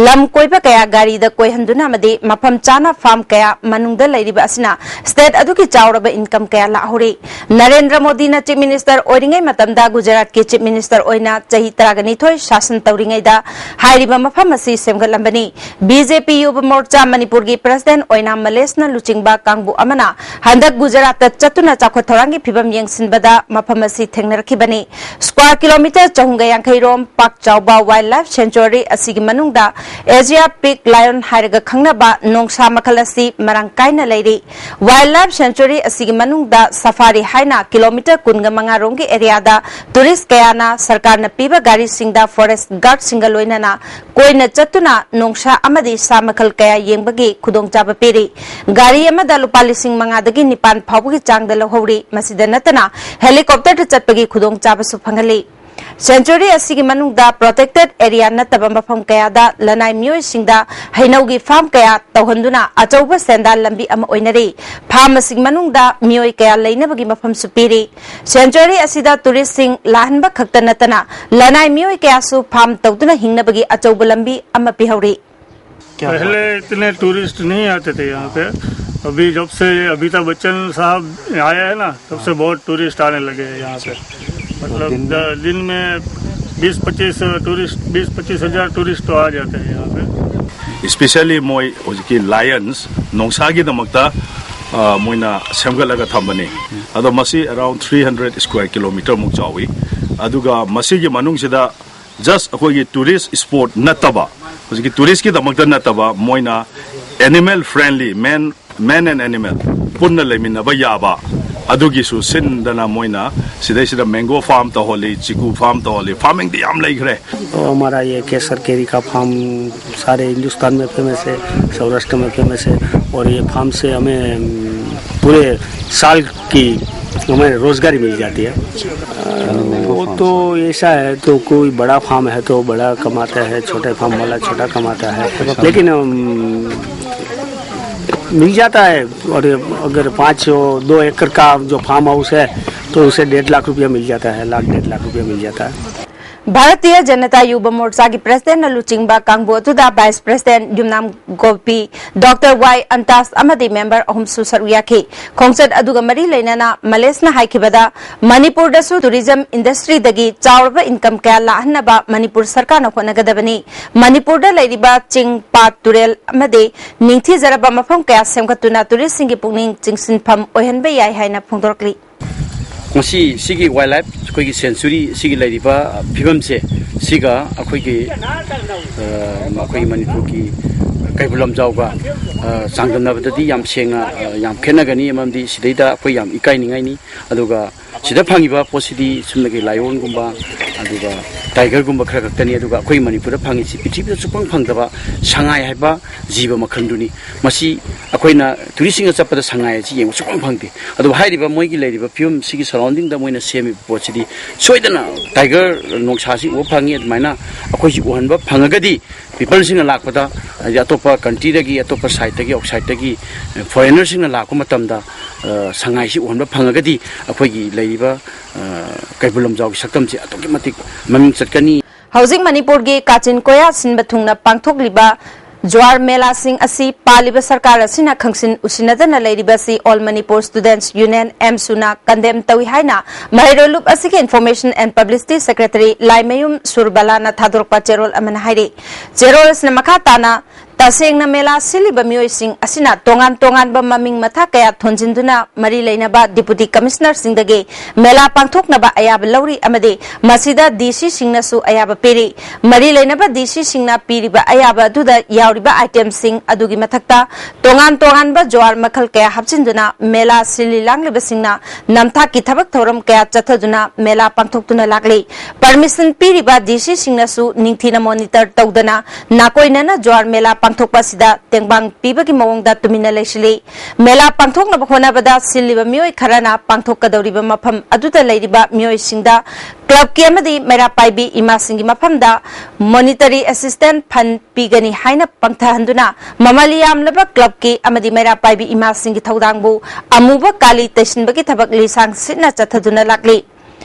ꯂꯝ ꯀꯣꯏꯕ ꯀꯌꯥ ꯒꯥꯔꯤꯗ ꯀꯣꯏꯍꯟꯗꯨꯅ ꯑꯃꯗꯤ ꯃꯐꯝ ꯆꯥꯅ ꯐꯥꯔꯝ ꯀꯌꯥ ꯃꯅꯨꯡꯗ ꯂꯩꯔꯤꯕ ꯑꯁꯤꯅ ꯁ꯭ꯇꯦꯠ ꯑꯗꯨꯒꯤ ꯆꯥꯎꯔꯕ ꯏꯟꯀꯝ ꯀꯌꯥ ꯂꯥꯛꯍꯧꯔꯤ꯫ ꯅꯔꯦꯟꯗ꯭ꯔ ꯃꯣꯗꯤꯅ ꯆꯤꯐ ꯃꯤꯅꯤꯁꯇꯔ ꯑꯣꯏꯔꯤꯉꯩ ꯃꯇꯝꯗ ꯒꯨꯖꯔꯥꯠꯀꯤ ꯆꯤꯐ ꯃꯤꯅꯤꯁꯇꯔ ꯑꯣꯏꯅ ꯆꯍꯤ ꯇꯔꯥꯅꯤꯊꯣꯏ ꯁꯥꯁꯟ ꯇꯧꯔꯤꯉꯩꯗ ꯍꯥꯏꯔꯤꯕ ꯃꯐꯝ ꯑꯁꯤ ꯁꯦꯝꯒꯠꯂꯝꯕꯅꯤ꯫ ꯕꯤꯖꯦꯄꯤ ꯌꯨꯕ ꯃꯣꯔꯆꯥ ꯃꯅꯤꯄꯨꯔꯒꯤ ꯄ꯭ꯔꯁꯤꯗꯦꯟ ꯑꯣꯏꯅꯥꯝ ꯃꯂꯦꯁꯅ ꯂꯨꯆꯤꯡꯕ ꯀꯥꯡꯕꯨ ꯑꯃꯅ ꯍꯟꯗꯛ ꯒꯨꯖꯔꯥꯠꯇ ꯆꯠꯇꯨꯅ ꯆꯥꯎꯈꯠ ꯊꯧꯔꯥꯡꯒꯤ ꯐꯤꯕꯝ ꯌꯦꯡꯁꯤꯟꯕꯗ ꯃꯐꯝ ꯑꯁꯤ ꯊꯦꯡꯅꯔꯛꯈꯤꯕꯅꯤ꯫ ꯁ꯭ꯀ꯭ꯋꯥꯔ ꯀꯤꯂꯣꯃꯤꯇꯔ ꯆꯍꯨꯝꯒ ꯌꯥꯡꯈꯩ ꯔꯣꯝ ꯄꯥꯛ ꯆꯥꯎꯕ ꯋꯥꯏꯜꯗ ꯂꯥꯏꯐ ꯁꯦꯡꯆꯨꯔꯤ ꯑꯁꯤꯒꯤ ꯃꯅꯨꯡꯗ ꯑꯦꯖꯤꯌꯥ ꯄꯤꯛ ꯂꯥꯌꯟ ꯍꯥꯏꯔꯒ ꯈꯪꯅꯕ ꯅꯣꯡꯁꯥ ꯃꯈꯜ ꯑꯁꯤ ꯃꯔꯥꯡ ꯀꯥꯏꯅ ꯂꯩꯔꯤ꯫ ꯋꯥꯏꯜꯗ ꯂꯥꯏꯐ ꯁꯦꯡꯆꯨꯔꯤ ꯑꯁꯤꯒꯤ ꯃꯅꯨꯡꯗ ꯁꯐꯥꯔꯤ ꯍꯥꯏꯅ ꯀꯤꯂꯣꯃꯤꯇꯔ ꯀꯨꯟꯒ ꯃꯉꯥ ꯔꯣꯝꯒꯤ ꯑꯦꯔꯤꯌꯥꯗ ꯇꯨꯔꯤꯁ ꯀꯌꯥꯅ ꯁꯔꯀꯥꯔꯅ ꯄꯤꯕ ꯒꯥꯔꯤꯁꯤꯡꯗ ꯐꯣꯔꯦꯁ꯭ꯠ ꯒꯥꯔꯗꯁꯤꯡꯒ ꯂꯣꯏꯅꯅ ꯀꯣꯏꯅ ꯆꯠꯇꯨꯅ ꯅꯣꯡꯁꯥ ꯑꯃꯗꯤ ꯁꯥ ꯃꯈꯜ ꯀꯌꯥ ꯌꯦꯡꯕꯒꯤ ꯈꯨꯗꯣꯡꯆꯥꯕ ꯄꯤꯔꯤ꯫ ꯒꯥꯔꯤ ꯑꯃꯗ ꯂꯨꯄꯥ ꯂꯤꯁꯤꯡ ꯃꯉꯥꯗꯒꯤ ꯅꯤꯄꯥꯟ ꯐꯥꯎꯕꯒꯤ ꯆꯥꯡꯗ ꯂꯧꯍꯧꯔꯤ꯫ ꯃꯁꯤꯗ ꯅꯠꯇꯅ ꯍꯦꯂꯤꯀꯣꯞꯇꯔꯗ ꯆꯠꯄꯒꯤ ꯈꯨꯗꯣꯡꯆꯥꯕꯁꯨ ꯐꯪꯍꯜꯂꯤ꯫ ꯁꯦꯡꯆꯨꯔꯤ ꯑꯁꯤꯒꯤ ꯃꯅꯨꯡꯗ ꯄ꯭ꯔꯣꯇꯦꯛꯇꯦꯗ ꯑꯦꯔꯤꯌꯥ ꯅꯠꯇꯕ ꯃꯐꯝ ꯀꯌꯥꯗ ꯂꯅꯥꯏ ꯃꯤꯑꯣꯏꯁꯤꯡꯗ ꯍꯩꯅꯧꯒꯤ ꯐꯥꯔꯝ ꯀꯌꯥ ꯇꯧꯍꯟꯗꯨꯅ ꯑꯆꯧꯕ ꯁꯦꯟꯗꯥꯟ ꯂꯝꯕꯤ ꯑꯃ ꯑꯣꯏꯅꯔꯤ꯫ ꯐꯥꯔꯝ ꯑꯁꯤꯒꯤ ꯃꯅꯨꯡꯗ ꯃꯤꯑꯣꯏ ꯀꯌꯥ ꯂꯩꯅꯕꯒꯤ ꯃꯐꯝꯁꯨ ꯄꯤꯔꯤ꯫ ꯁꯦꯡꯆꯨꯔꯤ ꯑꯁꯤꯗ ꯇꯨꯔꯤꯁꯁꯤꯡ ꯂꯥꯛꯍꯟꯕ ꯈꯛꯇ ꯅꯠꯇꯅ ꯂꯅꯥꯏ ꯃꯤꯑꯣꯏ ꯀꯌꯥꯁꯨ ꯐꯥꯔꯝ ꯇꯧꯗꯨꯅ ꯍꯤꯡꯅꯕꯒꯤ ꯑꯆꯧꯕ ꯂꯝꯕꯤ ꯑꯃ ꯄꯤꯍꯧꯔꯤ꯫ क्या बात पहले है। इतने टूरिस्ट नहीं आते थे यहाँ पे। अभी जब से अमिताभ बच्चन साहब आए हैं ना, तब से बहुत टूरिस्ट आने लगे हैं यहाँ पे। मतलब दिन द- दिन में बीस पच्चीस टूरिस्ट, बीस पच्चीस हज़ार टूरिस्ट तो आ जाते हैं यहाँ पे। Especially ꯃꯣꯏ ꯍꯧꯖꯤꯛꯀꯤ ꯂꯥꯌꯟꯁ ꯅꯣꯡꯁꯥꯒꯤꯗꯃꯛꯇ ꯑ, ꯃꯣꯏꯅ ꯁꯦꯝꯒꯠꯂꯒ ꯊꯝꯕꯅꯤ꯫ ꯑꯗꯣ ꯃꯁꯤ around three hundred square kilometre ꯃꯨꯛ ꯆꯥꯎꯏ꯫ ꯑꯗꯨꯒ ꯃꯁꯤꯒꯤ ꯃꯅꯨꯡꯁꯤꯗ just ꯑꯩꯈꯣꯏꯒꯤ ꯇꯨꯔꯤꯁ ꯁ꯭ꯄꯣꯠ ꯅꯠꯇꯕ, ꯍꯧꯖꯤꯛꯀꯤ ꯇꯨꯔꯤꯁꯀꯤꯗꯃꯛꯇ ꯅꯠꯇꯕ, ꯃꯣꯏꯅ animal friendly, man man and animal ꯄꯨꯟꯅ ꯂꯩꯃꯤꯟꯅꯕ ꯌꯥꯕ, ꯑꯗꯨꯒꯤꯁꯨ ꯁꯤꯟꯗꯅ ꯃꯣꯏꯅ ꯁꯤꯗꯩꯁꯤꯗ mango farm ꯇꯧꯍꯜꯂꯤ, ꯆꯤꯀꯨ farm ꯇꯧꯍꯜꯂꯤ, farmingꯗꯤ ꯌꯥꯝ ꯂꯩꯈ꯭ꯔꯦ꯫ और हमारा ये केसर केरी का फार्म सारे हिंदुस्तान में फेमस है, सौराष्ट्र में फेमस है। और ये फार्म से हमें पूरे साल की हमें रोजगारी मिल जाती है। वो तो ऐसा है, तो कोई बड़ा फार्म है तो बड़ा कमाता है, छोटे फार्म वाला छोटा कमाता है, लेकिन मिल जाता है। और अगर पाँच दो एकड़ का जो फार्म हाउस है, तो उसे डेढ़ लाख रुपया मिल जाता है, लाख डेढ़ लाख रुपया मिल जाता है। ꯚꯥꯔꯇꯤꯌ ꯖꯅꯇꯥ ꯌꯨꯕ ꯃꯣꯔꯆꯥꯒꯤ ꯄ꯭ꯔꯁꯤꯗꯦꯟꯅ ꯂꯨꯆꯤꯡꯕ ꯀꯥꯡꯕꯨ ꯑꯗꯨꯗ ꯚꯥꯏꯁ ꯄ꯭ꯔꯁꯤꯗꯦꯟ ꯌꯨꯝꯅꯥꯝ ꯒꯣꯄꯤ, ꯗꯣꯛꯇꯔ ꯋꯥꯏ ꯑꯟꯇꯥꯁ ꯑꯃꯗꯤ ꯃꯦꯝꯕꯔ ꯑꯍꯨꯝꯁꯨ ꯁꯔꯨꯛ ꯌꯥꯈꯤ꯫ ꯈꯣꯡꯆꯠ ꯑꯗꯨꯒ ꯃꯔꯤ ꯂꯩꯅꯅ ꯃꯂꯦꯁꯅ ꯍꯥꯏꯈꯤꯕꯗ, ꯃꯅꯤꯄꯨꯔꯗꯁꯨ ꯇꯨꯔꯤꯖꯝ ꯏꯟꯗꯁꯇ꯭ꯔꯤꯗꯒꯤ ꯆꯥꯎꯔꯕ ꯏꯟꯀꯝ ꯀꯌꯥ ꯂꯥꯛꯍꯟꯅꯕ ꯃꯅꯤꯄꯨꯔ ꯁꯔꯀꯥꯔꯅ ꯍꯣꯠꯅꯒꯗꯕꯅꯤ꯫ ꯃꯅꯤꯄꯨꯔꯗ ꯂꯩꯔꯤꯕ ꯆꯤꯡ, ꯄꯥꯠ, ꯇꯨꯔꯦꯜ ꯑꯃꯗꯤ ꯅꯤꯡꯊꯤꯖꯔꯕ ꯃꯐꯝ ꯀꯌꯥ ꯁꯦꯝꯒꯠꯇꯨꯅ ꯇꯨꯔꯤꯁꯁꯤꯡꯒꯤ ꯄꯨꯛꯅꯤꯡ ꯆꯤꯡꯁꯤꯟꯐꯝ ꯑꯣꯏꯍꯟꯕ ꯌꯥꯏ ꯍꯥꯏꯅ ꯐꯣꯡꯗꯣꯔꯛꯂꯤ꯫ ꯉꯁꯤ ꯁꯤꯒꯤ ꯋꯥꯏꯜ ꯂꯥꯏꯐ ꯑꯩꯈꯣꯏꯒꯤ ꯁꯦꯟꯆꯨꯔꯤ ꯁꯤꯒꯤ ꯂꯩꯔꯤꯕ ꯐꯤꯕꯝꯁꯦ, ꯁꯤꯒ ꯑꯩꯈꯣꯏꯒꯤ ꯑꯩꯈꯣꯏꯒꯤ ꯃꯅꯤꯄꯨꯔꯒꯤ ꯀꯩꯕꯨꯜ ꯂꯝꯖꯥꯎꯒ ꯆꯥꯡꯗꯝꯅꯕꯗꯗꯤ ꯌꯥꯝ ꯁꯦꯡꯅ ꯌꯥꯝ ꯈꯦꯠꯅꯒꯅꯤ꯫ ꯃꯔꯝꯗꯤ ꯁꯤꯗꯩꯗ ꯑꯩꯈꯣꯏ ꯌꯥꯝ ꯏꯀꯥꯏꯅꯤꯡꯉꯥꯏꯅꯤ꯫ ꯑꯗꯨꯒ ꯁꯤꯗ ꯐꯪꯉꯤꯕ ꯄꯣꯠꯁꯤꯗꯤ ꯁꯨꯞꯅꯒꯤ ꯂꯥꯏꯑꯣꯟꯒꯨꯝꯕ, ꯑꯗꯨꯒ ꯇꯥꯏꯒꯔꯒꯨꯝꯕ ꯈꯔ ꯈꯛꯇꯅꯤ꯫ ꯑꯗꯨꯒ ꯑꯩꯈꯣꯏ ꯃꯅꯤꯄꯨꯔꯗ ꯐꯪꯉꯤꯁꯤ ꯄ꯭ꯔꯤꯊꯤꯕꯤꯗ ꯁꯨꯛꯐꯪ ꯐꯪꯗꯕ ꯁꯉꯥꯏ ꯍꯥꯏꯕ ꯖꯤꯕ ꯃꯈꯜꯗꯨꯅꯤ꯫ ꯃꯁꯤ ꯑꯩꯈꯣꯏꯅ ꯇꯨꯔꯤꯁꯁꯤꯡꯅ ꯆꯠꯄꯗ ꯁꯉꯥꯏ ꯑꯁꯤ ꯌꯦꯡꯕ ꯁꯨꯛꯐꯪ ꯐꯪꯗꯦ꯫ ꯑꯗꯨꯕꯨ ꯍꯥꯏꯔꯤꯕ ꯃꯣꯏꯒꯤ ꯂꯩꯔꯤꯕ ꯐꯤꯕꯝ ꯁꯤꯒꯤ ꯁꯔꯥꯎꯟꯗꯤꯡꯗ ꯃꯣꯏꯅ ꯁꯦꯝꯃꯤꯕ ꯄꯣꯠꯁꯤꯗꯤ ꯁꯣꯏꯗꯅ ꯇꯥꯏꯒꯔ ꯅꯣꯡꯁꯥꯁꯤ ꯎꯕ ꯐꯪꯉꯤ꯫ ꯑꯗꯨꯃꯥꯏꯅ ꯑꯩꯈꯣꯏꯁꯤ ꯎꯍꯟꯕ ꯐꯪꯉꯒꯗꯤ ꯄꯤꯄꯜꯁꯤꯡꯅ ꯂꯥꯛꯄꯗ, ꯍꯥꯏꯗꯤ ꯑꯇꯣꯞꯄ ꯀꯟꯇ꯭ꯔꯤꯗꯒꯤ, ꯑꯇꯣꯞꯄ ꯁꯥꯏꯠꯇꯒꯤ, ꯑꯥꯎꯠꯁꯥꯏꯠꯇꯒꯤ ꯐꯣꯔꯦꯟꯅꯔꯁꯤꯡꯅ ꯂꯥꯛꯄ ꯃꯇꯝꯗ ꯁꯉꯥꯏꯁꯤ ꯎꯍꯟꯕ ꯐꯪꯉꯒꯗꯤ ꯑꯩꯈꯣꯏꯒꯤ ꯂꯩꯔꯤꯕ ꯀꯩꯕꯨꯜ ꯂꯝꯖꯥꯎꯒꯤ ꯁꯛꯇꯝꯁꯤ ꯑꯗꯨꯛꯀꯤ ꯃꯇꯤꯛ ꯃꯃꯤꯡ ꯆꯠꯀꯅꯤ꯫ ꯍꯧꯖꯤꯛ ꯃꯅꯤꯄꯨꯔꯒꯤ ꯀꯥꯆꯤꯟ ꯀꯣꯌꯥ ꯁꯤꯟꯕ ꯊꯨꯡꯅ ꯄꯥꯡꯊꯣꯛꯂꯤꯕ ꯖ꯭ꯋꯥꯔ ꯃꯦꯂꯥꯁꯤꯡ ꯑꯁꯤ ꯄꯥꯜꯂꯤꯕ ꯁꯔꯀꯥꯔ ꯑꯁꯤꯅ ꯈꯪꯁꯤꯟ ꯎꯁꯤꯟꯅꯗꯅ ꯂꯩꯔꯤꯕ ꯑꯁꯤ All Manipur Students Union, ꯑꯦꯝꯁꯨꯅ condemn ꯇꯧꯏ ꯍꯥꯏꯅ ꯃꯍꯩꯔꯣꯏ ꯂꯨꯞ ꯑꯁꯤꯒꯤ Information and Publicity Secretary Laimayum ꯁꯨꯔꯕꯂꯥꯅ ꯊꯥꯗꯣꯔꯛꯄ ꯆꯦꯔꯣꯜ ꯑꯃꯅ ꯍꯥꯏꯔꯤ꯫ ꯆꯦꯔꯣꯜ ꯑꯁꯤꯅ ꯃꯈꯥ ꯇꯥꯅ ꯇꯁꯦꯡꯅ ꯃꯦꯂꯥ ꯁꯤꯜꯂꯤꯕ ꯃꯤꯑꯣꯏꯁꯤꯡ ꯑꯁꯤꯅ ꯇꯣꯉꯥꯟ ꯇꯣꯉꯥꯟꯕ ꯃꯃꯤꯡ ꯃꯊꯥ ꯀꯌꯥ ꯊꯣꯟꯖꯤꯟꯗꯨꯅ ꯃꯔꯤ ꯂꯩꯅꯕ ꯗꯤꯄꯨꯇꯤ ꯀꯃꯤꯁꯅꯔꯁꯤꯡꯗꯒꯤ ꯃꯦꯂꯥ ꯄꯥꯡꯊꯣꯛꯅꯕ ꯑꯌꯥꯕ ꯂꯧꯔꯤ ꯑꯃꯗꯤ ꯃꯁꯤꯗ ꯗꯤ ꯁꯤꯁꯤꯡꯅꯁꯨ ꯑꯌꯥꯕ ꯄꯤꯔꯤ꯫ ꯃꯔꯤ ꯂꯩꯅꯕ ꯗꯤ ꯁꯤꯁꯤꯡꯅ ꯄꯤꯔꯤꯕ ꯑꯌꯥꯕ ꯑꯗꯨꯗ ꯌꯥꯎꯔꯤꯕ ꯑꯥꯏꯇꯦꯝꯁꯤꯡ ꯑꯗꯨꯒꯤ ꯃꯊꯛꯇ ꯇꯣꯉꯥꯟ ꯇꯣꯉꯥꯟꯕ ꯖ꯭ꯋꯥꯔ ꯃꯈꯜ ꯀꯌꯥ ꯍꯥꯞꯆꯤꯟꯗꯨꯅ ꯃꯦꯂꯥ ꯁꯤꯜꯂꯤ ꯂꯥꯡꯂꯤꯕꯁꯤꯡꯅ ꯅꯝꯊꯥꯛꯀꯤ ꯊꯕꯛ ꯊꯧꯔꯝ ꯀꯌꯥ ꯆꯠꯊꯗꯨꯅ ꯃꯦꯂꯥ ꯄꯥꯡꯊꯣꯛꯇꯨꯅ ꯂꯥꯛꯂꯤ꯫ ꯄꯔꯃꯤꯁꯟ ꯄꯤꯔꯤꯕ ꯗꯤ ꯁꯤꯁꯤꯡꯅꯁꯨ ꯅꯤꯡꯊꯤꯅ ꯃꯣꯅꯤꯇꯔ ꯇꯧꯗꯅ ꯅꯥꯀꯣꯏꯅꯅ ꯖ꯭ꯋꯥꯔ ꯃꯦꯂꯥ ꯄꯥꯡꯊꯣꯛꯄ ꯑꯁꯤꯗ ꯇꯦꯡꯕꯥꯡ ꯄꯤꯕꯒꯤ ꯃꯑꯣꯡꯗ ꯇꯨꯃꯤꯟꯅ ꯂꯩꯁꯤꯜꯂꯤ꯫ ꯃꯦꯂꯥ ꯄꯥꯡꯊꯣꯛꯅꯕ ꯍꯣꯠꯅꯕꯗ ꯁꯤꯜꯂꯤꯕ ꯃꯤꯑꯣꯏ ꯈꯔꯅ ꯄꯥꯡꯊꯣꯛꯀꯗꯧꯔꯤꯕ ꯃꯐꯝ ꯑꯗꯨꯗ ꯂꯩꯔꯤꯕ ꯃꯤꯑꯣꯏꯁꯤꯡꯗ ꯀ꯭ꯂꯕꯀꯤ ꯑꯃꯗꯤ ꯃꯩꯔꯥ ꯄꯥꯏꯕꯤ ꯏꯃꯥꯁꯤꯡꯒꯤ ꯃꯐꯝꯗ ꯃꯣꯅꯤꯇꯔꯤ ꯑꯦꯁꯤꯁꯇꯦꯟ ꯐꯟ ꯄꯤꯒꯅꯤ ꯍꯥꯏꯅ ꯄꯪꯊꯍꯟꯗꯨꯅ ꯃꯃꯜ ꯌꯥꯝꯂꯕ ꯀ꯭ꯂꯕꯀꯤ ꯑꯃꯗꯤ ꯃꯩꯔꯥ ꯄꯥꯏꯕꯤ ꯏꯃꯥꯁꯤꯡꯒꯤ ꯊꯧꯗꯥꯡꯕꯨ ꯑꯃꯨꯕ ꯀꯥꯂꯤ ꯇꯩꯁꯤꯟꯕꯒꯤ ꯊꯕꯛ ꯂꯤꯁꯥꯡ ꯁꯤꯠꯅ ꯆꯠꯊꯗꯨꯅ ꯂꯥꯛꯂꯤ꯫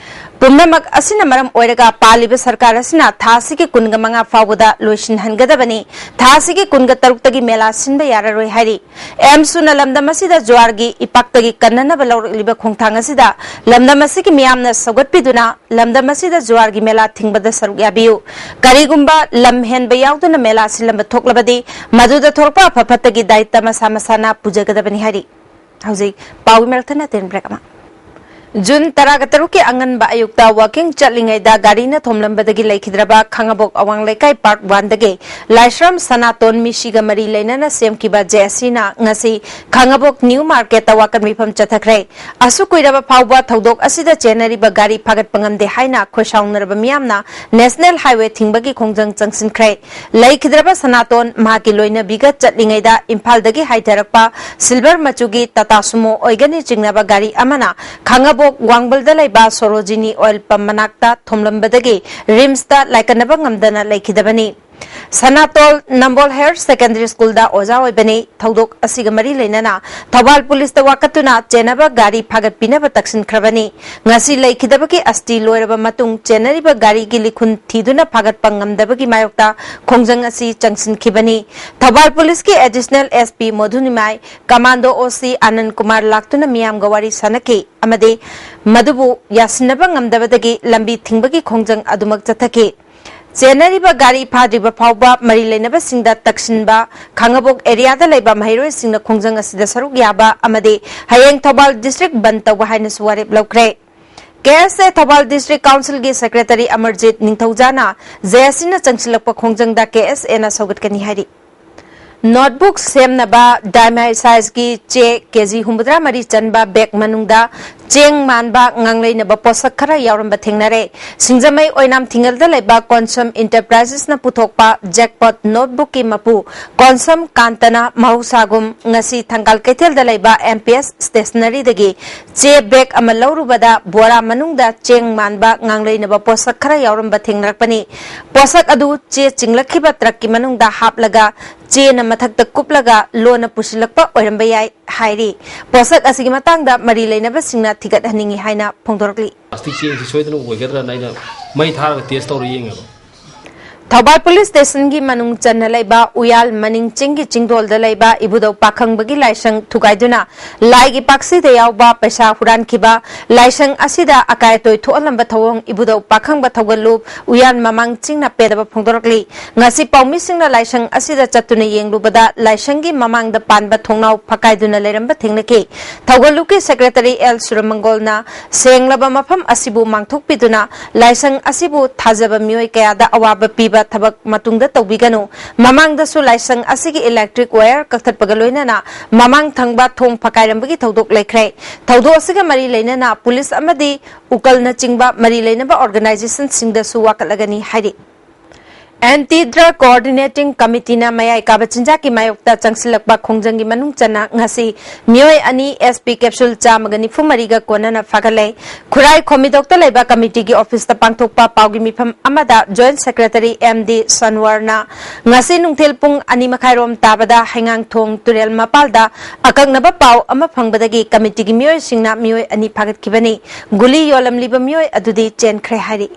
ꯄꯨꯝꯅꯃꯛ ꯑꯁꯤꯅ ꯃꯔꯝ ꯑꯣꯏꯔꯒ ꯄꯥꯜꯂꯤꯕ ꯁꯔꯀꯥꯔ ꯑꯁꯤꯅ ꯊꯥ ꯑꯁꯤꯒꯤ ꯀꯨꯟꯒ ꯃꯉꯥ ꯐꯥꯎꯕꯗ ꯂꯣꯏꯁꯤꯟꯍꯟꯒꯗꯕꯅꯤ꯫ ꯊꯥ ꯑꯁꯤꯒꯤ ꯀꯨꯟꯒ ꯇꯔꯨꯛꯇꯒꯤ ꯃꯦꯂꯥ ꯁꯤꯟꯕ ꯌꯥꯔꯔꯣꯏ ꯍꯥꯏꯔꯤ꯫ ꯑꯦꯝꯁꯨꯅ ꯂꯝꯗꯝ ꯑꯁꯤꯗ ꯖꯨꯋꯥꯔꯒꯤ ꯏꯄꯥꯛꯇꯒꯤ ꯀꯟꯅꯅꯕ ꯂꯧꯔꯛꯂꯤꯕ ꯈꯣꯡꯊꯥꯡ ꯑꯁꯤꯗ ꯂꯝꯗꯝ ꯑꯁꯤꯒꯤ ꯃꯤꯌꯥꯝꯅ ꯁꯧꯒꯠꯄꯤꯗꯨꯅ ꯂꯝꯗꯝ ꯑꯁꯤꯗ ꯖꯨꯋꯥꯔꯒꯤ ꯃꯦꯂꯥ ꯊꯤꯡꯕꯗ ꯁꯔꯨꯛ ꯌꯥꯕꯤꯌꯨ꯫ ꯀꯔꯤꯒꯨꯝꯕ ꯂꯝ ꯍꯦꯟꯕ ꯌꯥꯎꯗꯨꯅ ꯃꯦꯂꯥ ꯁꯤꯜꯂꯝꯕ ꯊꯣꯛꯂꯕꯗꯤ ꯃꯗꯨꯗ ꯊꯣꯛꯂꯛꯄ ꯑꯐ ꯐꯠꯇꯒꯤ ꯗꯥꯏꯇ ꯃꯁꯥ ꯃꯁꯥꯅ ꯄꯨꯖꯒꯗꯕꯅꯤ ꯍꯥꯏꯔꯤ꯫ ꯍꯧꯖꯤꯛ ꯄꯥꯎꯒꯤ ꯃꯔꯛꯇ ꯅꯠꯇꯦ, ꯕ꯭ꯔꯦꯛ ꯑꯃ꯫ ꯖꯨꯟ ꯇꯔꯥꯒ ꯇꯔꯨꯛꯀꯤ ꯑꯉꯟꯕ ꯑꯌꯨꯛꯇ ꯋꯥꯀꯤꯡ ꯆꯠꯂꯤꯉꯩꯗ ꯒꯥꯔꯤꯅ ꯊꯣꯝꯂꯝꯕꯗꯒꯤ ꯂꯩꯈꯤꯗ꯭ꯔꯕ ꯈꯥꯉꯕꯣꯛ ꯑꯋꯥꯡ ꯂꯩꯀꯥꯏ ꯄꯥꯔꯠ ꯋꯥꯟꯗꯒꯤ ꯂꯥꯏꯁ꯭ꯔꯝ ꯁꯅꯥꯇꯣꯟ ꯃꯤꯁꯤꯒ ꯃꯔꯤ ꯂꯩꯅꯅ ꯁꯦꯝꯈꯤꯕ ꯖꯦ ꯑꯦꯁ ꯁꯤꯅ ꯉꯁꯤ ꯈꯥꯉꯕꯣꯛ ꯅ꯭ꯌꯨ ꯃꯥꯔꯀꯦꯠꯇ ꯋꯥꯀꯠ ꯃꯤꯐꯝ ꯆꯠꯊꯈ꯭ꯔꯦ꯫ ꯑꯁꯨꯛ ꯀꯨꯏꯔꯕ ꯐꯥꯎꯕ ꯊꯧꯗꯣꯛ ꯑꯁꯤꯗ ꯆꯦꯟꯅꯔꯤꯕ ꯒꯥꯔꯤ ꯐꯥꯒꯠꯄ ꯉꯝꯗꯦ ꯍꯥꯏꯅ ꯈꯣꯏꯁꯥꯎꯅꯔꯕ ꯃꯤꯌꯥꯝꯅ ꯅꯦꯁꯅꯦꯜ ꯍꯥꯏꯋꯦ ꯊꯤꯡꯕꯒꯤ ꯈꯣꯡꯖꯪ ꯆꯪꯁꯤꯟꯈ꯭ꯔꯦ꯫ ꯂꯩꯈꯤꯗ꯭ꯔꯕ ꯁꯅꯥꯇꯣꯟ ꯃꯍꯥꯛꯀꯤ ꯂꯣꯏꯅꯕꯤꯒ ꯆꯠꯂꯤꯉꯩꯗ ꯏꯝꯐꯥꯜꯗꯒꯤ ꯍꯥꯏꯊꯔꯛꯄ ꯁꯤꯜꯚꯔ ꯃꯆꯨꯒꯤ ꯇꯥꯇꯥ ꯁꯨꯃꯣ ꯑꯣꯏꯒꯅꯤ ꯆꯤꯡꯅꯕ ꯒꯥꯔꯤ ꯑꯃꯅ ꯈꯥꯉꯕꯣꯛ ꯋꯥꯡꯕꯜꯗ ꯂꯩꯕ ꯁꯣꯔꯣꯖꯤꯅꯤ ꯑꯣꯏꯜ ꯄꯝ ꯃꯅꯥꯛꯇ ꯊꯣꯝꯂꯝꯕꯗꯒꯤ ꯔꯤꯝꯁꯇ ꯂꯥꯏꯀꯠꯅꯕ ꯉꯝꯗꯅ ꯂꯩꯈꯤꯗꯕꯅꯤ꯫ ꯁꯅꯥꯇꯣꯜ ꯅꯝꯕꯣꯜ ꯍꯥꯌꯔ ꯁꯦꯀꯦꯟꯗꯔꯤ ꯁ꯭ꯀꯨꯜꯗ ꯑꯣꯖꯥ ꯑꯣꯏꯕꯅꯤ꯫ ꯊꯧꯗꯣꯛ ꯑꯁꯤꯒ ꯃꯔꯤ ꯂꯩꯅꯅ ꯊꯧꯕꯥꯜ ꯄꯨꯂꯤꯁꯇ ꯋꯥꯀꯠꯇꯨꯅ ꯆꯦꯟꯅꯕ ꯒꯥꯔꯤ ꯐꯥꯒꯠꯄꯤꯅꯕ ꯇꯛꯁꯤꯟꯈ꯭ꯔꯕꯅꯤ꯫ ꯉꯁꯤ ꯂꯩꯈꯤꯗꯕꯒꯤ ꯑꯁꯇꯤ ꯂꯣꯏꯔꯕ ꯃꯇꯨꯡ ꯆꯦꯟꯅꯔꯤꯕ ꯒꯥꯔꯤꯒꯤ ꯂꯤꯈꯨꯟ ꯊꯤꯗꯨꯅ ꯐꯥꯒꯠꯄ ꯉꯝꯗꯕꯒꯤ ꯃꯥꯌꯣꯛꯇ ꯈꯣꯡꯖꯪ ꯑꯁꯤ ꯆꯪꯁꯤꯟꯈꯤꯕꯅꯤ꯫ ꯊꯧꯕꯥꯜ ꯄꯨꯂꯤꯁꯀꯤ ꯑꯦꯗꯤꯁꯅꯦꯜ ꯑꯦꯁ ꯄꯤ ꯃꯣꯙꯨꯅꯤꯃꯥꯏ, ꯀꯃꯥꯟꯗꯣ ꯑꯣ ꯁꯤ ꯑꯅꯟ ꯀꯨꯃꯥꯔ ꯂꯥꯛꯇꯨꯅ ꯃꯤꯌꯥꯝꯒ ꯋꯥꯔꯤ ꯁꯥꯟꯅꯈꯤ ꯑꯃꯗꯤ ꯃꯗꯨꯕꯨ ꯌꯥꯁꯤꯟꯅꯕ ꯉꯝꯗꯕꯗꯒꯤ ꯂꯝꯕꯤ ꯊꯤꯡꯕꯒꯤ ꯈꯣꯡꯖꯪ ꯑꯗꯨꯃꯛ ꯆꯠꯊꯈꯤ꯫ ꯆꯦꯟꯅꯔꯤꯕ ꯒꯥꯔꯤ ꯐꯥꯗ꯭ꯔꯤꯕ ꯐꯥꯎꯕ ꯃꯔꯤ ꯂꯩꯅꯕꯁꯤꯡꯗ ꯇꯛꯁꯤꯟꯕ, ꯈꯥꯉꯕꯣꯛ ꯑꯦꯔꯤꯌꯥꯗ ꯂꯩꯕ ꯃꯍꯩꯔꯣꯏꯁꯤꯡꯅ ꯈꯣꯡꯖꯪ ꯑꯁꯤꯗ ꯁꯔꯨꯛ ꯌꯥꯕ ꯑꯃꯗꯤ ꯍꯌꯦꯡ ꯊꯧꯕꯥꯜ ꯗꯤꯁꯇ꯭ꯔꯤꯛ ꯕꯟꯗ ꯇꯧꯕ ꯍꯥꯏꯅꯁꯨ ꯋꯥꯔꯦꯞ ꯂꯧꯈ꯭ꯔꯦ꯫ ꯀꯦ ꯑꯦꯁ ꯑꯦ ꯊꯧꯕꯥꯜ ꯗꯤꯁꯇ꯭ꯔꯤꯛ ꯀꯥꯎꯟꯁꯤꯜꯒꯤ ꯁꯦꯀ꯭ꯔꯦꯇꯔꯤ ꯑꯃꯔꯖꯤꯠ ꯅꯤꯡꯊꯧꯖꯥꯅ ꯖꯦ ꯑꯦꯁ ꯁꯤꯅ ꯆꯪꯁꯤꯜꯂꯛꯄ ꯈꯣꯡꯖꯪꯗ ꯀꯦ ꯑꯦꯁ ꯑꯦꯅ ꯁꯧꯒꯠꯀꯅꯤ ꯍꯥꯏꯔꯤ꯫ ꯅꯣꯠꯕꯨꯛ ꯁꯦꯝꯅꯕ ꯗꯥꯏꯃꯥꯏ ꯁꯥꯏꯖꯀꯤ ꯆꯦ ꯀꯦ ꯖꯤ ꯍꯨꯝꯐꯨꯇꯔꯥ ꯃꯔꯤ ꯆꯟꯕ ꯕꯦꯒ ꯃꯅꯨꯡꯗ ꯆꯦꯡ ꯃꯥꯟꯕ ꯉꯥꯡꯂꯩꯅꯕ ꯄꯣꯠꯁꯛ ꯈꯔ ꯌꯥꯎꯔꯝꯕ ꯊꯦꯡꯅꯔꯦ꯫ ꯁꯤꯡꯖꯃꯩ ꯑꯣꯏꯅꯥꯝ ꯊꯤꯡꯉꯦꯜꯗ ꯂꯩꯕ ꯀꯣꯟꯁꯝ ꯏꯟꯇꯔꯄ꯭ꯔꯥꯏꯖꯦꯁꯅ ꯄꯨꯊꯣꯛꯄ ꯖꯦꯛꯄꯣꯠ ꯅꯣꯠꯕꯨꯛꯀꯤ ꯃꯄꯨ ꯀꯣꯟꯁꯝ ꯀꯥꯟꯇꯅ ꯃꯍꯧꯁꯥꯒꯨꯝ ꯉꯁꯤ ꯊꯪꯒꯥꯜ ꯀꯩꯊꯦꯜꯗ ꯂꯩꯕ ꯑꯦꯝ ꯄꯤ ꯑꯦꯁ ꯁ꯭ꯇꯦꯁꯅꯔꯤꯗꯒꯤ ꯆꯦ ꯕꯦꯒ ꯑꯃ ꯂꯧꯔꯨꯕꯗ ꯕꯣꯔꯥ ꯃꯅꯨꯡꯗ ꯆꯦꯡ ꯃꯥꯟꯕ ꯉꯥꯡꯂꯩꯅꯕ ꯄꯣꯠꯁꯛ ꯈꯔ ꯌꯥꯎꯔꯝꯕ ꯊꯦꯡꯅꯔꯛꯄꯅꯤ꯫ ꯄꯣꯠꯁꯛ ꯑꯗꯨ ꯆꯦ ꯆꯤꯡꯂꯛꯈꯤꯕ ꯇ꯭ꯔꯛꯀꯤ ꯃꯅꯨꯡꯗ ꯍꯥꯞꯂꯒ ꯆꯦꯅ ꯃꯊꯛꯇ ꯀꯨꯞꯂꯒ ꯂꯣꯟꯅ ꯄꯨꯁꯤꯜꯂꯛꯄ ꯑꯣꯏꯔꯝꯕ ꯌꯥꯏ ꯍꯥꯏꯔꯤ꯫ ꯄꯣꯠꯁꯛ ꯑꯁꯤꯒꯤ ꯃꯇꯥꯡꯗ ꯃꯔꯤ ꯂꯩꯅꯕꯁꯤꯡꯅ ꯊꯤꯒꯠꯍꯟꯅꯤꯡꯉꯤ ꯍꯥꯏꯅ ꯐꯣꯡꯗꯣꯔꯛꯂꯤ꯫ ꯄ꯭ꯂꯥꯁꯇꯤꯛ ꯆꯦꯡꯁꯤ ꯁꯣꯏꯗꯅ ꯑꯣꯏꯒꯗ꯭ꯔꯅ ꯑꯩꯅ ꯃꯩ ꯊꯥꯔꯒ ꯇꯦꯁ ꯇꯧꯔ ꯌꯦꯡꯉꯦꯕ꯫ ꯊꯧꯕꯥꯜ ꯄꯨꯂꯤꯁ ꯁ꯭ꯇꯦꯁꯟꯒꯤ ꯃꯅꯨꯡ ꯆꯟꯅ ꯂꯩꯕ ꯎꯌꯥꯜ ꯃꯅꯤꯡ ꯆꯤꯡꯒꯤ ꯆꯤꯡꯗꯣꯜꯗ ꯂꯩꯕ ꯏꯕꯨꯙꯧ ꯄꯥꯈꯪꯕꯒꯤ ꯂꯥꯏꯁꯪ ꯊꯨꯒꯥꯏꯗꯨꯅ ꯂꯥꯏꯒꯤ ꯄꯥꯛꯁꯤꯗ ꯌꯥꯎꯕ ꯄꯩꯁꯥ ꯍꯨꯔꯥꯟꯈꯤꯕ ꯂꯥꯏꯁꯪ ꯑꯁꯤꯗ ꯑꯀꯥꯏ ꯑꯇꯣꯏ ꯊꯣꯛꯍꯜꯂꯝꯕ ꯊꯧꯑꯣꯡ ꯏꯕꯨꯙꯧ ꯄꯥꯈꯪꯕ ꯊꯧꯒꯜꯂꯨꯞ ꯎꯌꯥꯟ ꯃꯃꯥꯡ ꯆꯤꯡꯅ ꯄꯦꯗꯕ ꯐꯣꯡꯗꯣꯔꯛꯂꯤ꯫ ꯉꯁꯤ ꯄꯥꯎꯃꯤꯁꯤꯡꯅ ꯂꯥꯏꯁꯪ ꯑꯁꯤꯗ ꯆꯠꯇꯨꯅ ꯌꯦꯡꯂꯨꯕꯗ ꯂꯥꯏꯁꯪꯒꯤ ꯃꯃꯥꯡꯗ ꯄꯥꯟꯕ ꯊꯣꯡꯅꯥꯎ ꯐꯛꯀꯥꯏꯗꯨꯅ ꯂꯩꯔꯝꯕ ꯊꯦꯡꯅꯈꯤ꯫ ꯊꯧꯒꯜꯂꯨꯞꯀꯤ ꯁꯦꯀ꯭ꯔꯦꯇꯔꯤ ꯑꯦꯜ ꯁꯨꯔꯃꯪꯒꯣꯜꯅ ꯁꯦꯡꯂꯕ ꯃꯐꯝ ꯑꯁꯤꯕꯨ ꯃꯥꯡꯊꯣꯛꯄꯤꯗꯨꯅ ꯂꯥꯏꯁꯪ ꯑꯁꯤꯕꯨ ꯊꯥꯖꯕ ꯃꯤꯑꯣꯏ ꯀꯌꯥꯗ ꯑꯋꯥꯕ ꯄꯤꯕ ꯊꯕꯛ ꯃꯇꯨꯡꯗ ꯇꯧꯕꯤꯒꯅꯨ꯫ ꯃꯃꯥꯡꯗꯁꯨ ꯂꯥꯏꯁꯪ ꯑꯁꯤꯒꯤ ꯏꯂꯦꯛꯇ꯭ꯔꯤꯛ ꯋꯥꯌꯔ ꯀꯛꯊꯠꯄꯒ ꯂꯣꯏꯅꯅ ꯃꯃꯥꯡ ꯊꯪꯕ ꯊꯣꯡ ꯐꯛꯀꯥꯏꯔꯝꯕꯒꯤ ꯊꯧꯗꯣꯛ ꯂꯩꯈ꯭ꯔꯦ꯫ ꯊꯧꯗꯣꯛ ꯑꯁꯤꯒ ꯃꯔꯤ ꯂꯩꯅꯅ ꯄꯨꯂꯤꯁ ꯑꯃꯗꯤ ꯎꯀꯜꯅꯆꯤꯡꯕ ꯃꯔꯤ ꯂꯩꯅꯕ ꯑꯣꯔꯒꯅꯥꯏꯖꯦꯁꯟꯁꯤꯡꯗꯁꯨ ꯋꯥꯀꯠꯂꯒꯅꯤ ꯍꯥꯏꯔꯤ꯫ ꯑꯦꯟꯇꯤ ꯗ꯭ꯔꯒ ꯀꯣꯑꯣꯔꯗꯤꯅꯦꯇꯤꯡ ꯀꯃꯤꯇꯤꯅ ꯃꯌꯥꯏ ꯀꯥꯕ ꯆꯤꯟꯖꯥꯛꯀꯤ ꯃꯥꯌꯣꯛꯇ ꯆꯪꯁꯤꯜꯂꯛꯄ ꯈꯣꯡꯖꯪꯒꯤ ꯃꯅꯨꯡ ꯆꯟꯅ ꯉꯁꯤ ꯃꯤꯑꯣꯏ ꯑꯅꯤ ꯑꯦꯁ ꯄꯤ ꯀꯦꯞꯁꯨꯜ ꯆꯥꯝꯃꯒ ꯅꯤꯐꯨ ꯃꯔꯤꯒ ꯀꯣꯟꯅꯅ ꯐꯥꯒꯠꯂꯦ꯫ ꯈꯨꯔꯥꯏ ꯈꯣꯝꯃꯤꯗꯣꯛꯇ ꯂꯩꯕ ꯀꯃꯤꯇꯤꯒꯤ ꯑꯣꯐꯤꯁꯇ ꯄꯥꯡꯊꯣꯛꯄ ꯄꯥꯎꯒꯤ ꯃꯤꯐꯝ ꯑꯃꯗ ꯖꯣꯏꯟꯠ ꯁꯦꯀ꯭ꯔꯦꯇꯔꯤ ꯑꯦꯝ ꯗꯤ ꯁꯟꯋꯔꯅ ꯉꯁꯤ ꯅꯨꯡꯊꯤꯜ ꯄꯨꯡ ꯑꯅꯤ ꯃꯈꯥꯏꯔꯣꯝ ꯇꯥꯕꯗ ꯍꯩꯉꯥꯡꯊꯣꯡ ꯇꯨꯔꯦꯜ ꯃꯄꯥꯜꯗ ꯑꯀꯛꯅꯕ ꯄꯥꯎ ꯑꯃ ꯐꯪꯕꯗꯒꯤ ꯀꯃꯤꯇꯤꯒꯤ ꯃꯤꯑꯣꯏꯁꯤꯡꯅ ꯃꯤꯑꯣꯏ ꯑꯅꯤ ꯐꯥꯒꯠꯈꯤꯕꯅꯤ꯫ ꯒꯨꯂꯤ ꯌꯣꯜꯂꯝꯂꯤꯕ ꯃꯤꯑꯣꯏ ꯑꯗꯨꯗꯤ ꯆꯦꯟꯈ꯭ꯔꯦ ꯍꯥꯏꯔꯤ꯫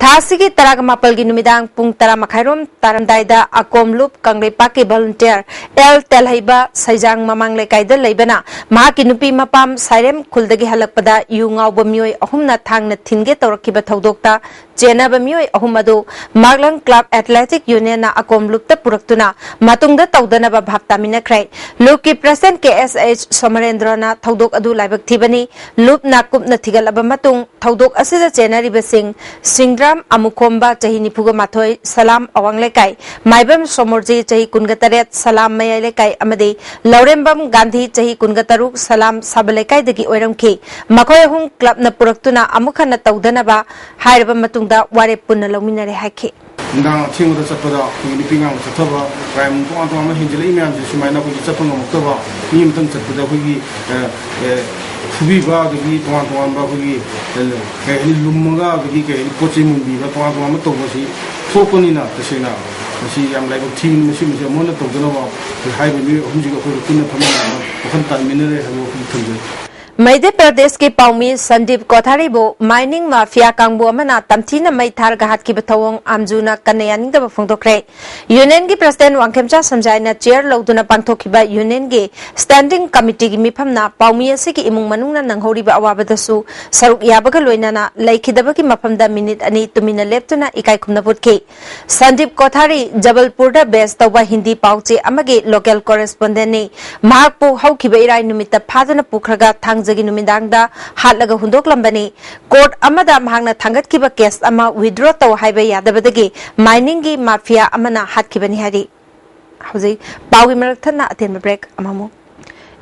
ꯊꯥ ꯑꯁꯤꯒꯤ ꯇꯔꯥꯃꯥꯄꯜꯒꯤ ꯅꯨꯃꯤꯗꯥꯡ ꯄꯨꯡ ꯇꯔꯥ ꯃꯈꯥꯏꯔꯣꯝ ꯇꯥꯔꯝꯗꯥꯏꯗ ꯑꯀꯣꯝ ꯂꯨꯞ ꯀꯪꯂꯩꯄꯥꯛꯀꯤ ꯚꯣꯂꯨꯟꯇꯤꯌꯔ ꯑꯦꯜ ꯇꯦꯜꯍꯩꯕ ꯁꯩꯖꯥꯡ ꯃꯃꯥꯡ ꯂꯩꯀꯥꯏꯗ ꯂꯩꯕꯅ ꯃꯍꯥꯛꯀꯤ ꯅꯨꯄꯤ ꯃꯄꯥꯝ ꯁꯥꯏꯔꯦꯝ ꯈꯨꯜꯗꯒꯤ ꯍꯜꯂꯛꯄꯗ ꯌꯨ ꯉꯥꯎꯕ ꯃꯤꯑꯣꯏ ꯑꯍꯨꯝꯅ ꯊꯥꯡꯅ ꯊꯤꯟꯒꯦ ꯇꯧꯔꯛꯈꯤꯕ ꯊꯧꯗꯣꯛꯇ ꯆꯦꯟꯅꯕ ꯃꯤꯑꯣꯏ ꯑꯍꯨꯝ ꯑꯗꯨ ꯃꯥꯛꯂꯪ ꯀ꯭ꯂꯕ ꯑꯦꯊꯂꯦꯇꯤꯛ ꯌꯨꯅꯤꯌꯟꯅ ꯑꯀꯣꯝ ꯂꯨꯞꯇ ꯄꯨꯔꯛꯇꯨꯅ ꯃꯇꯨꯡꯗ ꯇꯧꯗꯅꯕ ꯚꯥꯞ ꯇꯥꯃꯤꯟꯅꯈ꯭ꯔꯦ꯫ ꯂꯨꯞꯀꯤ ꯄ꯭ꯔꯦꯁꯤꯗꯦꯟꯠ ꯀꯦ ꯑꯦꯁ ꯑꯩꯆ ꯁꯣꯃꯔꯦꯟꯗ꯭ꯔꯣꯅ ꯊꯧꯗꯣꯛ ꯑꯗꯨ ꯂꯥꯏꯕꯛ ꯊꯤꯕꯅꯤ꯫ ꯂꯨꯞꯅ ꯀꯨꯞꯅ ꯊꯤꯒꯠꯂꯕ ꯃꯇꯨꯡ ꯊꯧꯗꯣꯛ ꯑꯁꯤꯗ ꯆꯦꯟꯅꯔꯤꯕꯁꯤꯡ ꯁꯤꯡꯗ꯭ꯔꯥꯝ ꯑꯃꯨꯈꯣꯝꯕ ꯆꯍꯤ ꯅꯤꯐꯨꯒ ꯃꯥꯊꯣꯏ ꯁꯂꯥꯝ ꯑꯋꯥꯡ ꯂꯩꯀꯥꯏ, ꯃꯥꯏꯕꯝ ꯁꯣꯃꯣꯔꯖꯤ ꯆꯍꯤ ꯀꯨꯟꯒ ꯇꯔꯦꯠ ꯁꯂꯥꯝ ꯃꯌꯥꯏ ꯂꯩꯀꯥꯏ ꯑꯃꯗꯤ ꯂꯧꯔꯦꯝꯕꯝ ꯒꯥꯟꯙꯤ ꯆꯍꯤ ꯀꯨꯟꯒ ꯇꯔꯨꯛ ꯁꯂꯥꯝ ꯁꯥꯕ ꯂꯩꯀꯥꯏꯗꯒꯤ ꯑꯣꯏꯔꯝꯈꯤ꯫ ꯃꯈꯣꯏ ꯑꯍꯨꯝ ꯀ꯭ꯂꯕꯅ ꯄꯨꯔꯛꯇꯨꯅ ꯑꯃꯨꯛ ꯍꯟꯅ ꯇꯧꯗꯅꯕ ꯍꯥꯏꯔꯕ ꯃꯇꯨꯡꯗ ꯋꯥꯔꯦꯞ ꯄꯨꯟꯅ ꯂꯧꯃꯤꯟꯅꯔꯦ ꯍꯥꯏꯈꯤ꯫ ꯅꯨꯡꯗꯥꯡ ꯑꯊꯦꯡꯕꯗ ꯆꯠꯄꯗ ꯑꯩꯈꯣꯏꯒꯤ ꯅꯨꯄꯤ ꯑꯉꯥꯡ ꯆꯠꯊꯕ, ꯀ꯭ꯔꯥꯏꯝ ꯇꯣꯉꯥꯟ ꯇꯣꯉꯥꯟꯕ ꯍꯦꯟꯖꯜꯂꯛꯏ ꯃꯌꯥꯝꯁꯦ ꯁꯨꯃꯥꯏꯅ ꯑꯩꯈꯣꯏꯒꯤ ꯆꯠꯄ ꯉꯝꯃꯛꯇꯕ, ꯃꯤ ꯑꯃꯇꯪ ꯆꯠꯄꯗ ꯑꯩꯈꯣꯏꯒꯤ, ꯑ, ꯑ, ꯐꯨꯕꯤꯕ, ꯑꯗꯒꯤ ꯇꯣꯉꯥꯟ ꯇꯣꯉꯥꯟꯕ ꯑꯩꯈꯣꯏꯒꯤ, ꯑ, ꯀꯩ ꯍꯥꯏꯅꯤ, ꯂꯨꯝꯃꯒ ꯑꯗꯒꯤ ꯀꯩ ꯍꯥꯏꯅꯤ, ꯄꯣꯠ ꯆꯩ ꯃꯨꯟꯕꯤꯕ, ꯇꯣꯉꯥꯟ ꯇꯣꯉꯥꯟꯕ ꯇꯧꯕꯁꯤ ꯊꯣꯛꯄꯅꯤꯅ ꯇꯁꯦꯡꯅ ꯃꯁꯤ ꯌꯥꯝ ꯂꯥꯏꯕꯛ ꯊꯤꯕꯅꯤ꯫ ꯃꯁꯤꯃꯁꯦ ꯑꯃꯨꯛ ꯍꯟꯅ ꯇꯧꯗꯅꯕ ꯑꯩꯈꯣꯏ ꯍꯥꯏꯔꯤꯕ ꯃꯤꯑꯣꯏ ꯑꯍꯨꯝꯁꯤꯒ ꯑꯩꯈꯣꯏꯒ ꯄꯨꯟꯅ ꯐꯝꯃꯤꯟꯅꯔꯒ ꯋꯥꯈꯜ ꯇꯥꯃꯤꯟꯅꯔꯦ ꯍꯥꯏꯕ ꯋꯥꯐꯝ ꯊꯝꯖꯩ꯫ ꯃꯙ꯭ꯌ ꯄ꯭ꯔꯗꯦꯁꯀꯤ ꯄꯥꯎꯃꯤ ꯁꯟꯗꯤꯞ ꯀꯣꯊꯥꯔꯤꯕꯨ ꯃꯥꯏꯅꯤꯡ ꯃꯥꯐꯤꯌꯥ ꯀꯥꯡꯕꯨ ꯑꯃꯅ ꯇꯝꯊꯤꯅ ꯃꯩ ꯊꯥꯔꯒ ꯍꯥꯠꯈꯤꯕ ꯊꯧꯑꯣꯡ ꯑꯥꯝꯖꯨꯅ ꯀꯟꯅ ꯌꯥꯅꯤꯡꯗꯕ ꯐꯣꯡꯗꯣꯛꯈ꯭ꯔꯦ꯫ ꯌꯨꯅꯤꯌꯟꯒꯤ ꯄ꯭ꯔꯁꯤꯗꯦꯟꯠ ꯋꯥꯡꯈꯦꯝꯆꯥ ꯁꯟꯖꯥꯏꯅ ꯆꯤꯌꯔ ꯂꯧꯗꯨꯅ ꯄꯥꯡꯊꯣꯛꯈꯤꯕ ꯌꯨꯅꯤꯌꯟꯒꯤ ꯁ꯭ꯇꯦꯟꯗꯤꯡ ꯀꯃꯤꯇꯤꯒꯤ ꯃꯤꯐꯝꯅ ꯄꯥꯎꯃꯤ ꯑꯁꯤꯒꯤ ꯏꯃꯨꯡ ꯃꯅꯨꯡꯅ ꯅꯪꯍꯧꯔꯤꯕ ꯑꯋꯥꯕꯗꯁꯨ ꯁꯔꯨꯛ ꯌꯥꯕꯒ ꯂꯣꯏꯅꯅ ꯂꯩꯈꯤꯗꯕꯒꯤ ꯃꯐꯝꯗ ꯃꯤꯅꯤꯠ ꯑꯅꯤ ꯇꯨꯃꯤꯟꯅ ꯂꯦꯞꯇꯨꯅ ꯏꯀꯥꯏ ꯈꯨꯝꯅꯕ ꯎꯠꯈꯤ꯫ ꯁꯟꯗꯤꯞ ꯀꯣꯊꯥꯔꯤ ꯖꯕꯜꯄꯨꯔꯗ ꯕꯦꯖ ꯇꯧꯕ ꯍꯤꯟꯗꯤ ꯄꯥꯎꯆꯦ ꯑꯃꯒꯤ ꯂꯣꯀꯦꯜ ꯀꯣꯔꯦꯁꯄꯣꯟꯗꯦꯟꯠꯅꯤ꯫ ꯃꯍꯥꯛꯄꯨ ꯍꯧꯈꯤꯕ ꯏꯔꯥꯏ ꯅꯨꯃꯤꯠꯇ ꯐꯥꯗꯨꯅ ꯄꯨꯈ꯭ꯔꯒ ꯊꯥꯡꯖꯒꯤ ꯅꯨꯃꯤꯗꯥꯡꯗ ꯍꯥꯠꯂꯒ ꯍꯨꯟꯗꯣꯛꯂꯝꯕꯅꯤ꯫ ꯀꯣꯔꯠ ꯑꯃꯗ ꯃꯍꯥꯛꯅ ꯊꯥꯡꯒꯠꯈꯤꯕ ꯀꯦꯁ ꯑꯃ ꯋꯤꯗ꯭ꯔꯣ ꯇꯧ ꯍꯥꯏꯕ ꯌꯥꯗꯕꯗꯒꯤ ꯃꯥꯏꯅꯤꯡꯒꯤ ꯃꯥꯐꯤꯌꯥ ꯑꯃꯅ ꯍꯥꯠꯈꯤꯕꯅꯤ ꯍꯥꯏꯔꯤ꯫ ꯍꯧꯖꯤꯛ ꯄꯥꯎꯒꯤ ꯃꯔꯛ ꯊꯠꯅ ꯑꯇꯦꯟꯕ ꯕ꯭ꯔꯦꯛ ꯑꯃꯃꯨꯛ꯫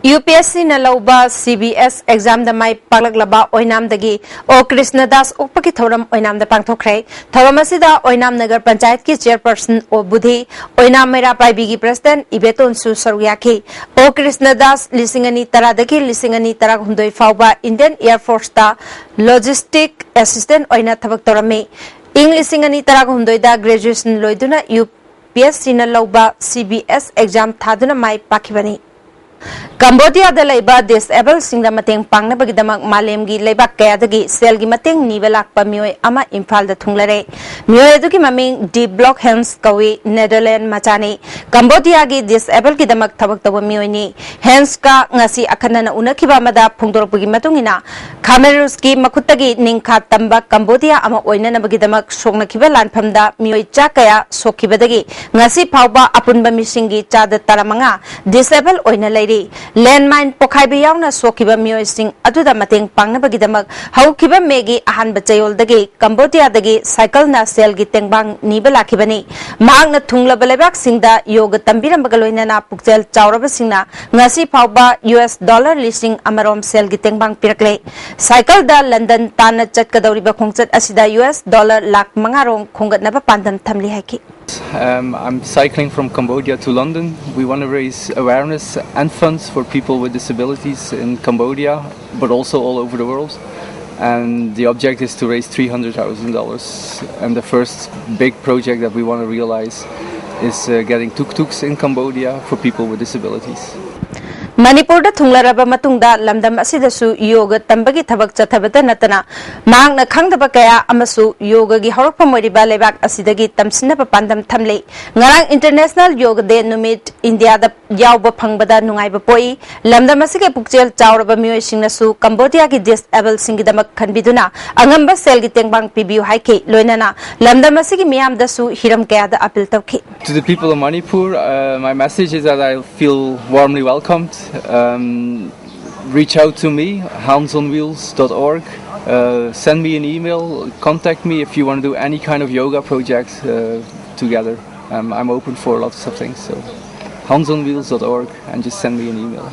ꯌꯨ ꯄꯤ ꯑꯦꯁ ꯁꯤꯅ ꯂꯧꯕ ꯁꯤ ꯕꯤ ꯑꯦꯁ ꯑꯦꯛꯖꯥꯝꯗ ꯃꯥꯏ ꯄꯥꯛꯂꯛꯂꯕ ꯑꯣꯏꯅꯥꯝꯗꯒꯤ ꯑꯣ ꯀ꯭ꯔꯤꯁꯅꯗꯥꯁ ꯑꯣꯛꯄꯒꯤ ꯊꯧꯔꯝ ꯑꯣꯏꯅꯥꯝꯗ ꯄꯥꯡꯊꯣꯛꯈ꯭ꯔꯦ꯫ ꯊꯧꯔꯝ ꯑꯁꯤꯗ ꯑꯣꯏꯅꯥꯝ ꯅꯒꯔ ꯄꯟꯆꯥꯌꯠꯀꯤ ꯆꯤꯌꯔꯄꯔꯁꯟ ꯑꯣ ꯕꯨꯙꯤ, ꯑꯣꯏꯅꯥꯝ ꯃꯩꯔꯥ ꯄꯥꯏꯕꯤꯒꯤ ꯄ꯭ꯔꯁꯤꯗꯦꯟꯠ ꯏꯕꯦꯇꯣꯟꯁꯨ ꯁꯔꯨꯛ ꯌꯥꯈꯤ꯫ ꯑꯣ ꯀ꯭ꯔꯤꯁꯅꯗꯥꯁ ꯂꯤꯁꯤꯡ ꯑꯅꯤ ꯇꯔꯥꯗꯒꯤ ꯂꯤꯁꯤꯡ ꯑꯅꯤ ꯇꯔꯥꯍꯨꯝꯗꯣꯏ ꯐꯥꯎꯕ ꯏꯟꯗꯤꯌꯟ ꯑꯦꯌꯔ ꯐꯣꯔꯁꯇ ꯂꯣꯖꯤꯁꯇꯤꯛ ꯑꯦꯁꯤꯁꯇꯦꯟꯠ ꯑꯣꯏꯅ ꯊꯕꯛ ꯇꯧꯔꯝꯃꯤ꯫ ꯏꯪ ꯂꯤꯁꯤꯡ ꯑꯅꯤ ꯇꯔꯥꯍꯨꯝꯗꯣꯏꯗ ꯒ꯭ꯔꯦꯖꯨꯑꯦꯁꯟ ꯂꯣꯏꯗꯨꯅ ꯌꯨ ꯄꯤ ꯑꯦꯁ ꯁꯤꯅ ꯂꯧꯕ ꯁꯤ ꯕꯤ ꯑꯦꯁ ꯑꯦꯛꯖꯥꯝ ꯊꯥꯗꯨꯅ ꯃꯥꯏ ꯄꯥꯛꯈꯤꯕꯅꯤ꯫ ꯀꯝꯕꯣꯗꯤꯌꯥꯗ ꯂꯩꯕ ꯗꯤꯁꯑꯦꯕꯜꯁꯤꯡꯗ ꯃꯇꯦꯡ ꯄꯥꯡꯅꯕꯒꯤꯗꯃꯛ ꯃꯥꯂꯦꯝꯒꯤ ꯂꯩꯕꯥꯛ ꯀꯌꯥꯗꯒꯤ ꯁꯦꯜꯒꯤ ꯃꯇꯦꯡ ꯅꯤꯕ ꯂꯥꯛꯄ ꯃꯤꯑꯣꯏ ꯑꯃ ꯏꯝꯐꯥꯜꯗ ꯊꯨꯡꯂꯔꯦ꯫ ꯃꯤꯑꯣꯏ ꯑꯗꯨꯒꯤ ꯃꯃꯤꯡ ꯗꯤ ꯕ꯭ꯂꯣꯛ ꯍꯦꯟꯁ ꯀꯧꯏ, ꯅꯦꯗꯔꯂꯦꯟ ꯃꯆꯥꯅꯤ꯫ ꯀꯝꯕꯣꯗꯤꯌꯥꯒꯤ ꯗꯤꯁꯑꯦꯕꯜꯒꯤꯗꯃꯛ ꯊꯕꯛ ꯇꯧꯕ ꯃꯤꯑꯣꯏꯅꯤ꯫ ꯍꯦꯟꯁꯀ ꯉꯁꯤ ꯑꯈꯟꯅꯅ ꯎꯅꯈꯤꯕ ꯑꯃꯗ ꯐꯣꯡꯗꯣꯔꯛꯄꯒꯤ ꯃꯇꯨꯡ ꯏꯟꯅ, ꯈꯥꯃꯦꯔꯨꯁꯀꯤ ꯃꯈꯨꯠꯇꯒꯤ ꯅꯤꯡꯈꯥ ꯇꯝꯕ ꯀꯝꯕꯣꯗꯤꯌꯥ ꯑꯃ ꯑꯣꯏꯅꯅꯕꯒꯤꯗꯃꯛ ꯁꯣꯛꯅꯈꯤꯕ ꯂꯥꯟꯐꯝꯗ ꯃꯤꯑꯣꯏ ꯆꯥ ꯀꯌꯥ ꯁꯣꯛꯈꯤꯕꯗꯒꯤ ꯉꯁꯤ ꯐꯥꯎꯕ ꯑꯄꯨꯟꯕ ꯃꯤꯁꯤꯡꯒꯤ ꯆꯥꯗ ꯇꯔꯥꯃꯉꯥ ꯗꯤꯁꯑꯦꯕꯜ ꯑꯣꯏꯅ ꯂꯩꯔꯤ꯫ ꯂꯦꯟꯃꯥꯏꯟ ꯄꯣꯈꯥꯏꯕ ꯌꯥꯎꯅ ꯁꯣꯛꯈꯤꯕ ꯃꯤꯑꯣꯏꯁꯤꯡ ꯑꯗꯨꯗ ꯃꯇꯦꯡ ꯄꯥꯡꯅꯕꯒꯤꯗꯃꯛ ꯍꯧꯈꯤꯕ ꯃꯦꯒꯤ ꯑꯍꯥꯟꯕ ꯆꯌꯣꯜꯗꯒꯤ ꯀꯝꯕꯣꯗꯤꯌꯥꯗꯒꯤ ꯁꯥꯏꯀꯜꯅ ꯁꯦꯜꯒꯤ ꯇꯦꯡꯕꯥꯡ ꯅꯤꯕ ꯂꯥꯛꯈꯤꯕꯅꯤ꯫ ꯃꯍꯥꯛꯅ ꯊꯨꯡꯂꯕ ꯂꯩꯕꯥꯛꯁꯤꯡꯗ ꯌꯣꯒ ꯇꯝꯕꯤꯔꯝꯕꯒ ꯂꯣꯏꯅꯅ ꯄꯨꯛꯆꯦꯜ ꯆꯥꯎꯔꯕꯁꯤꯡꯅ ꯉꯁꯤ ꯐꯥꯎꯕ ꯌꯨ ꯑꯦꯁ ꯗꯣꯂꯔ ꯂꯤꯁꯤꯡ ꯑꯃꯔꯣꯝ ꯁꯦꯜꯒꯤ ꯇꯦꯡꯕꯥꯡ ꯄꯤꯔꯛꯂꯦ꯫ ꯁꯥꯏꯀꯜꯗ ꯂꯟꯗꯟ ꯇꯥꯟꯅ ꯆꯠꯀꯗꯧꯔꯤꯕ ꯈꯣꯡꯆꯠ ꯑꯁꯤꯗ ꯌꯨ ꯑꯦꯁ ꯗꯣꯂꯔ ꯂꯥꯈ ꯃꯉꯥ ꯔꯣꯝ ꯈꯣꯝꯒꯠꯅꯕ ꯄꯥꯟꯗꯝ ꯊꯝꯂꯤ ꯍꯥꯏꯈꯤ꯫ Um, I'm cycling from Cambodia to London. We want to raise awareness and funds for people with disabilities in Cambodia, but also all over the world. And the object is to raise three hundred thousand dollars. And the first big project that we want to realize is uh, getting tuk tuks in Cambodia for people with disabilities. ꯃꯅꯤꯄꯨꯔꯗ ꯊꯨꯡꯂꯔꯕ ꯃꯇꯨꯡꯗ ꯂꯝꯗꯝ ꯑꯁꯤꯗꯁꯨ ꯌꯣꯒ ꯇꯝꯕꯒꯤ ꯊꯕꯛ ꯆꯠꯊꯕꯇ ꯅꯠꯇꯅ ꯃꯍꯥꯛꯅ ꯈꯪꯗꯕ ꯀꯌꯥ ꯑꯃꯁꯨ ꯌꯣꯒꯒꯤ ꯍꯧꯔꯛꯐꯝ ꯑꯣꯏꯔꯤꯕ ꯂꯩꯕꯥꯛ ꯑꯁꯤꯗꯒꯤ ꯇꯝꯁꯤꯟꯅꯕ ꯄꯥꯟꯗꯝ ꯊꯝꯂꯤ꯫ ꯉꯔꯥꯡ ꯏꯟꯇꯔꯅꯦꯁꯅꯦꯜ ꯌꯣꯒ ꯗꯦ ꯅꯨꯃꯤꯠ ꯏꯟꯗꯤꯌꯥꯗ ꯌꯥꯎꯕ ꯐꯪꯕꯗ ꯅꯨꯡꯉꯥꯏꯕ ꯄꯣꯛꯏ꯫ ꯂꯝꯗꯝ ꯑꯁꯤꯒꯤ ꯄꯨꯛꯆꯦꯜ ꯆꯥꯎꯔꯕ ꯃꯤꯑꯣꯏꯁꯤꯡꯅꯁꯨ ꯀꯝꯕꯣꯗꯤꯌꯥꯒꯤ ꯗꯤꯁꯑꯦꯕꯜꯁꯤꯡꯒꯤꯗꯃꯛ ꯈꯟꯕꯤꯗꯨꯅ ꯑꯉꯝꯕ ꯁꯦꯜꯒꯤ ꯇꯦꯡꯕꯥꯡ ꯄꯤꯕꯤꯌꯨ ꯍꯥꯏꯈꯤ꯫ ꯂꯣꯏꯅꯅ ꯂꯝꯗꯝ ꯑꯁꯤꯒꯤ ꯃꯤꯌꯥꯝꯗꯁꯨ ꯍꯤꯔꯝ ꯀꯌꯥꯗ ꯑꯄꯤꯜ ꯇꯧꯈꯤ꯫ To the people of Manipur, uh, my message is that I feel warmly welcomed. Um, reach out to me, hands on wheels dot org. Uh, send me an email, contact me if you want to do any kind of yoga project uh, together. Um, I'm open for lots of things, so hands on wheels dot org and just send me an email.